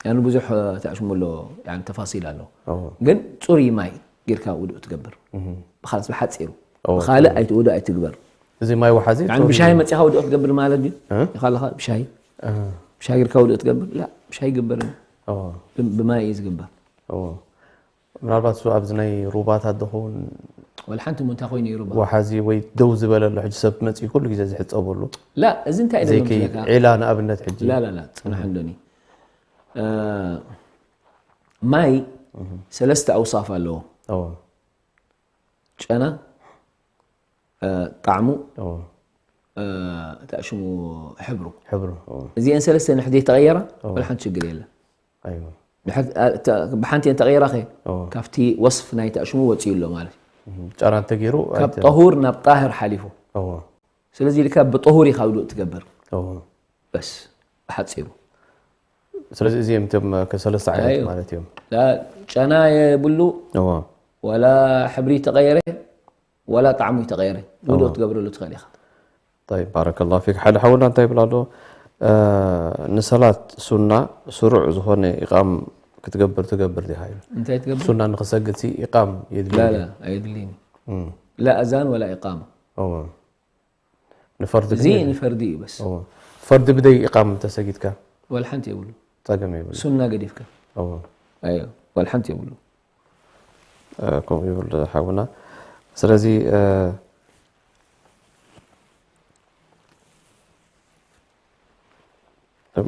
ያኑ ብዙሕ ተኣሽሙ ኣሎ ያኑ ተፋሲል ኣሎ እዎ ግን ፅሩይ ማይ ጌርካ ውዱእ ትገብር እህ ብኻልስ ብሓፂሩ እዎ ብኻልእ ኣይትውዱእ ኣይትግበር እዚ ማይ ወሓዚ ያኑ ብሻሂ መፂኻ ውዱእ ትገብር ማለት ድዩ እ? ኢኻ ኣለኻ ብሻሂ እ ብሻሂ ጌርካ ውዱእ ትገብር ላ ብሻሂ ይግበር እዎ ብ- ብማይ እዩ ዝግበር እዎ ምናልባት እሱ ኣብዚ ናይ ሩባታት ዝኸውን ወላ ሓንቲ እሞ እንታይ ኮይኑ እዩ ሩባ ወሓዚ ወይ ደው ዝበለ ኣሎ ሕጂ ሰብ መፅኡ ኩሉ ግዜ ዝሕፀበሉ ላ እዚ እንታይ እዩ ዘይከይድ ዝብለካ ዒላ ንኣብነት ሕጂ ላ ላ ላ ፅናሕ እንዶኒ እ፣ ማይ ሰለስተ ኣውሳፍ ኣለዎ እዎ ጨና እ፣ ጣዕሙ እዎ እ፣ እንታይ ሽሙ ሕብሩ ሕብሩ እዎ እዚአን ሰለስተ ንሕዘይ ተቐየራ እዎ። ወላ ሓንቲ ሽግር የለን ኣይዋ ድሕር ተ- ብሓንቲ እየን ተቐይራ ኸ እዎ ካብቲ ወስፍ ናይቲ ኣሽሙ ወፂኡ ኣሎ ማለት እዩ። ጨራ እንተገይሩ ካብ ኣይተ- ጠሁር ናብ ጣህር ሓሊፉ እዎ ስለዚ ኢልካ ብጠሁር ኢኻ ውዱእ ትገብር እዎ በስ ብሓፂሩ ስለዚ እዚኦም እቶም ከ ሰለስተ ዓይነት ኣዩ። ማለት እዮም ላ ጨና የብሉ እዎ ወላ ሕብሪ ተቐየረ ወላ ጣዕሙ ተቐየረ ውዱእ ትገብረሉ ትኽእል ኢኻ طيب بارك الله فيك ሓደ ሓውና እንታይ ይብል ኣሎ ንሰላት ሱና ስሩዕ ዝኾነ ኢቓም ክትገብር ትገብር ዲኻ ኢሉ። እንታይ ትገብር ሱና ንክሰግድ ሲ ኢቃም የድሊ لا ድዩ? لا ኣይድልይን እም። لا أذان ولا إقامة እዎ ንፈርዲ እዚ ግን የድሊ። ንፈርዲ እዩ በስ እዎ ፈርዲ ብደይ ኢቃም ተሰጊድካ ወላ ሓንቲ የብሉ ጸገም የብሉ ሱና ገዲፍካ እዎ ኣዮ ወላ ሓንቲ የብሉ እ፣ ከምኡ ይብል ሓውና ስለዚ እ፣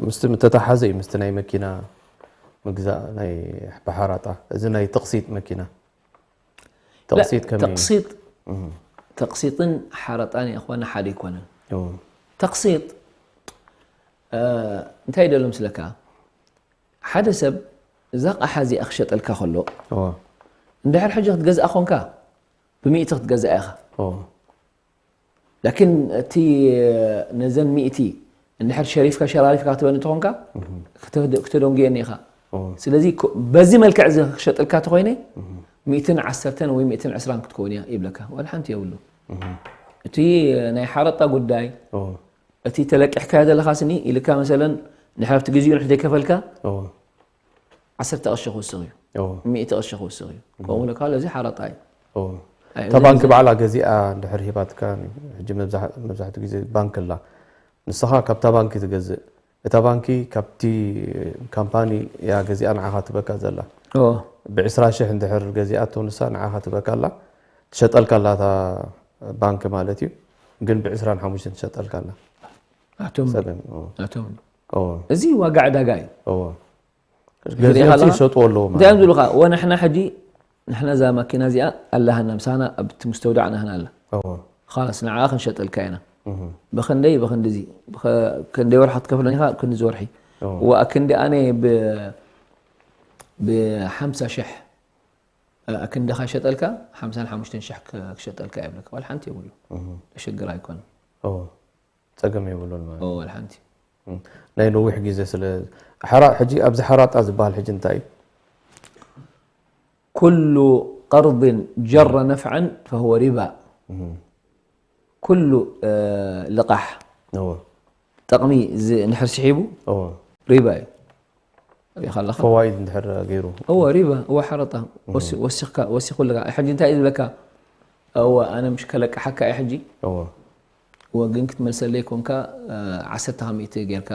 ምስቲ ምተተሓዘ እዩ ምስቲ ናይ መኪና ምግዛእ ናይ ብሓራጣ እዚ ናይ ተቕሲጥ መኪና ተቕሲጥ ከመይ እዩ? ተቕሲጥ እም፣ ተቕሲጥን ሓረጣን የኾነ ሓደ ኣይኮነን እዎ፣ ተቕሲጥ እ፣ እንታይ ደሎ ምስለካ ሓደ ሰብ እዛ ቃሓ እዚኣ ክሸጠልካ ከሎ እዎ፣ እንድሕር ሕጂ ክትገዝኣ ኾንካ ብሚእቲ ክትገዝኣ ኢኻ እዎ፣ ላኪን እቲ ነዘን ሚእቲ እንድሕር ሸሪፍካ ሸራሪፍካ ክትበኒ ተኾንካ ክተ- ክተደንጉየኒ ኢኻ እዎ፣ ስለዚ ኮ- በዚ መልክዕ እዚ ክሸጠልካ ተኾይነ ሚእትን ዓሰርተን ወይ ሚእትን ዕስራን ክትከውን እያ ይብለካ ዋላ ሓንቲ የብሉ እቲ ናይ ሓረጣ ጉዳይ እዎ፣ እቲ ተለቂሕካዮ ዘለኻ ስኒ ኢልካ መሰለን ንሕር ኣብቲ ግዜኡ ንሕደይ ከፈልካ እዎ፣ ዓሰርተ ቅርሺ ክውስኽ እዩ እዎ፣ ሚእቲ ቅርሺ ክውስኽ እዩ ከምኡ ለካ እዚ ሓረጣ እዩ እዎ። ኣይ፣ እታ እዚ ባንክ ግዜ- ባዕላ ገዚኣ እንድሕር ሂባትካ ሕጂ መብዛሕ- መብዛሕትኡ ግዜ ባንክ ኣላ ንስኻ ካብታ ባንኪ ትገዝእ እታ ባንኪ ካብቲ ካምፓኒ እያ ገዚኣ ንዓኻ ትበካ ዘላ ኦ፣ ብዕስራ ሽሕ እንድሕር ገዚኣቶ ንሳ ንዓኻ ትበካ ኣላ ትሸጠልካ ኣላ እታ ባንክ ማለት እዩ ግን ብዕስራን ሓሙሽተን ትሸጠልካ ኣላ ኣቶም ሰበን ኦ፣ ኣቶም ኦ፣ እዚ ዋጋ ዕዳጋ እዩ ኦ። ሪኢኻ ገዚኦም ኣለኻ? ይሸጡ ኣለዉ እንታይ እዮም ማለት ዝብሉኻ ወ ንሕና ሕጂ ንሕና እዛ ማኪና እዚኣ ኣላሃና ምሳና ኣብቲ ምስተውዳዕና ህና ኣላ ኦ፣ ኻላስ ንዓ ክንሸጠልካ ኢና እህ፣ ብክንደይ ብክንድዚ ብኸ- ክንደይ ወርሒ ክትከፍለኒ ኢኻ ክንድዚ ወርሒ ኦ፣ ወኣ ክንዲ ኣነ ብ- ብሓምሳ ሽሕ ኣክንድኻ ይሸጠልካ ሓምሳን ሓሙሽተን ሽሕ ክ- ክሸጠልካ የብለካ ዋላ ሓንቲ የብሉ እህ፣ ሽግር ኣይኮነ ኦ። ጸገም የብሉን ማለት ኦ ዋላ ሓንቲ እም። ናይ ነዊሕ ግዜ ስለ ሓራ ሕጂ ኣብዚ ሓራጣ ዝበሃል ሕጂ እንታይ እዩ? ኩሉ ቀርድን ጀረ ነፍዓን ፈህወ ሪባ እም። ኩሉ እ፣ ልቓሕ እዎ። ጠቕሚ ዝ- እንድሕር ስሒቡ እዎ። ሪባ እዩ ሪኢኻ ኣለኻ ፈዋኢድ እንድሕር ገይሩ እወ ሪባ እወ ሓረጣ ወሲ- ወሲኽካ ወሲኹልካ ሕጂ እንታይ እዩ ዝብለካ እወ ኣነ ምሽ ከለቅሓካ እየ ሕጂ እዎ። እወ ግን ክትመልሰለይ ኮንካ እ፣ ዓሰርተ ካብ ሚእቲ ጌርካ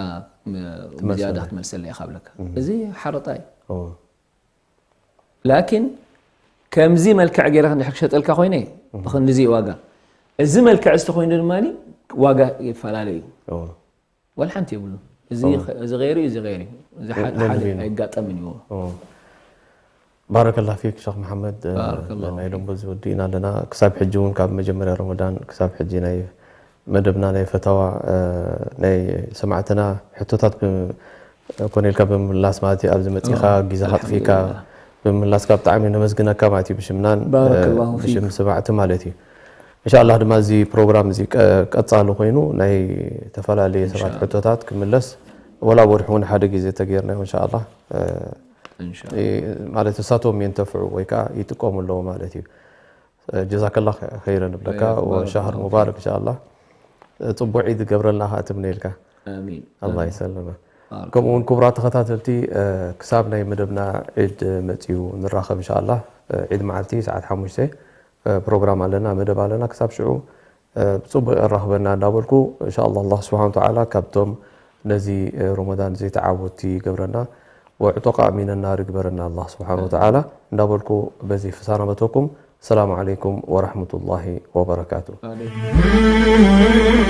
ም- ትመልሰለይ። ዝያዳ ክትመልሰለይ ኢኻ ብለካ እዚ ሓረጣ እዩ እዎ። ላኪን ከምዚ መልክዕ ገይረ እንድሕር ክሸጠልካ ኮይነ ብክንድዚ ዋጋ እዚ መልክዕ እዚ ተኮይኑ ድማ ዋጋ ይፈላለ እዩ እዎ። ዋላ ሓንቲ የብሉ እዚ እዚ ገይሩ እዩ እዚ ገይሩ እዩ እዚ ሓደ ነንቢ ሓደ ነው። ኣይጋጠምን እዩ እዎ። ባረከላ ፊክ ሸክ መሓመድ እ፣ ባረከላሁ ናይ ሎምቦ ዝወዲእና ኣለና ክሳብ ሕጂ እውን ካብ መጀመርያ ረመዳን ክሳብ ሕጂ ናይ መደብና ናይ ፈታዋ እ፣ ናይ ሰማዕትና ሕቶታት ብ- ኮነ ኢልካ ብምምላስ ማለት እዩ ኣብዚ መፂኻ ግዜኻ ኣጥፊእካ ብምምላስካ ብጣዕሚ ነመስግነካ ማለት እዩ ብሽምናን ባረከላሁ እ፣ ብሽም ፊክ። ሰማዕቲ ማለት እዩ እንሻላ ድማ እዚ ፕሮግራም እዚ ቀ- ቀፃሊ ኮይኑ ናይ ተፈላለየ ሰባት ሕቶታት ክምለስ ወላ ወርሒ እውን ሓደ ግዜ ተገይርናዮ እንሻላ እ፣ እንሻ እ፣ ማለት እሳቶም የንተፍዑ ወይ ከዓ ይጥቀሙ ኣለዎ ማለት እዩ ጀዛከላ ኸይረ ንብለካ ባረከላሁ ወሻህር ፊክ። ሙባረክ እንሻላ ፅቡቅ ዒድ ገብረልና ከዓ ትምነየልካ ኣሚን ኣላ ይሰልመ ባረክ። ከምኡ እውን ክቡራት ተኸታተልቲ እ፣ ክሳብ ናይ መደብና ዒድ መፅዩ ንራኸብ እንሻላ ዒድ መዓልቲ ሰዓት ሓሙሽተ እ፣ ፕሮግራም ኣለና መደብ ኣለና ክሳብ ሽዑ እ፣ ብፅቡቅ የራኽበና እንዳበልኩ እንሻላ ኣላ ስብሓን ተዓላ ካብቶም ነዚ እ፣ ረመዳን እዚ ተዓወቲ ይገብረና ወዕቶቃ ሚነናር ይግበረና ኣላ ስብሓን ወተዓላ እንዳበልኩ በዚ ፍሳናበተኩም ሰላሙ ዓለይኩም ወራሕመቱላሂ ወበረካቱ ኣለይኩም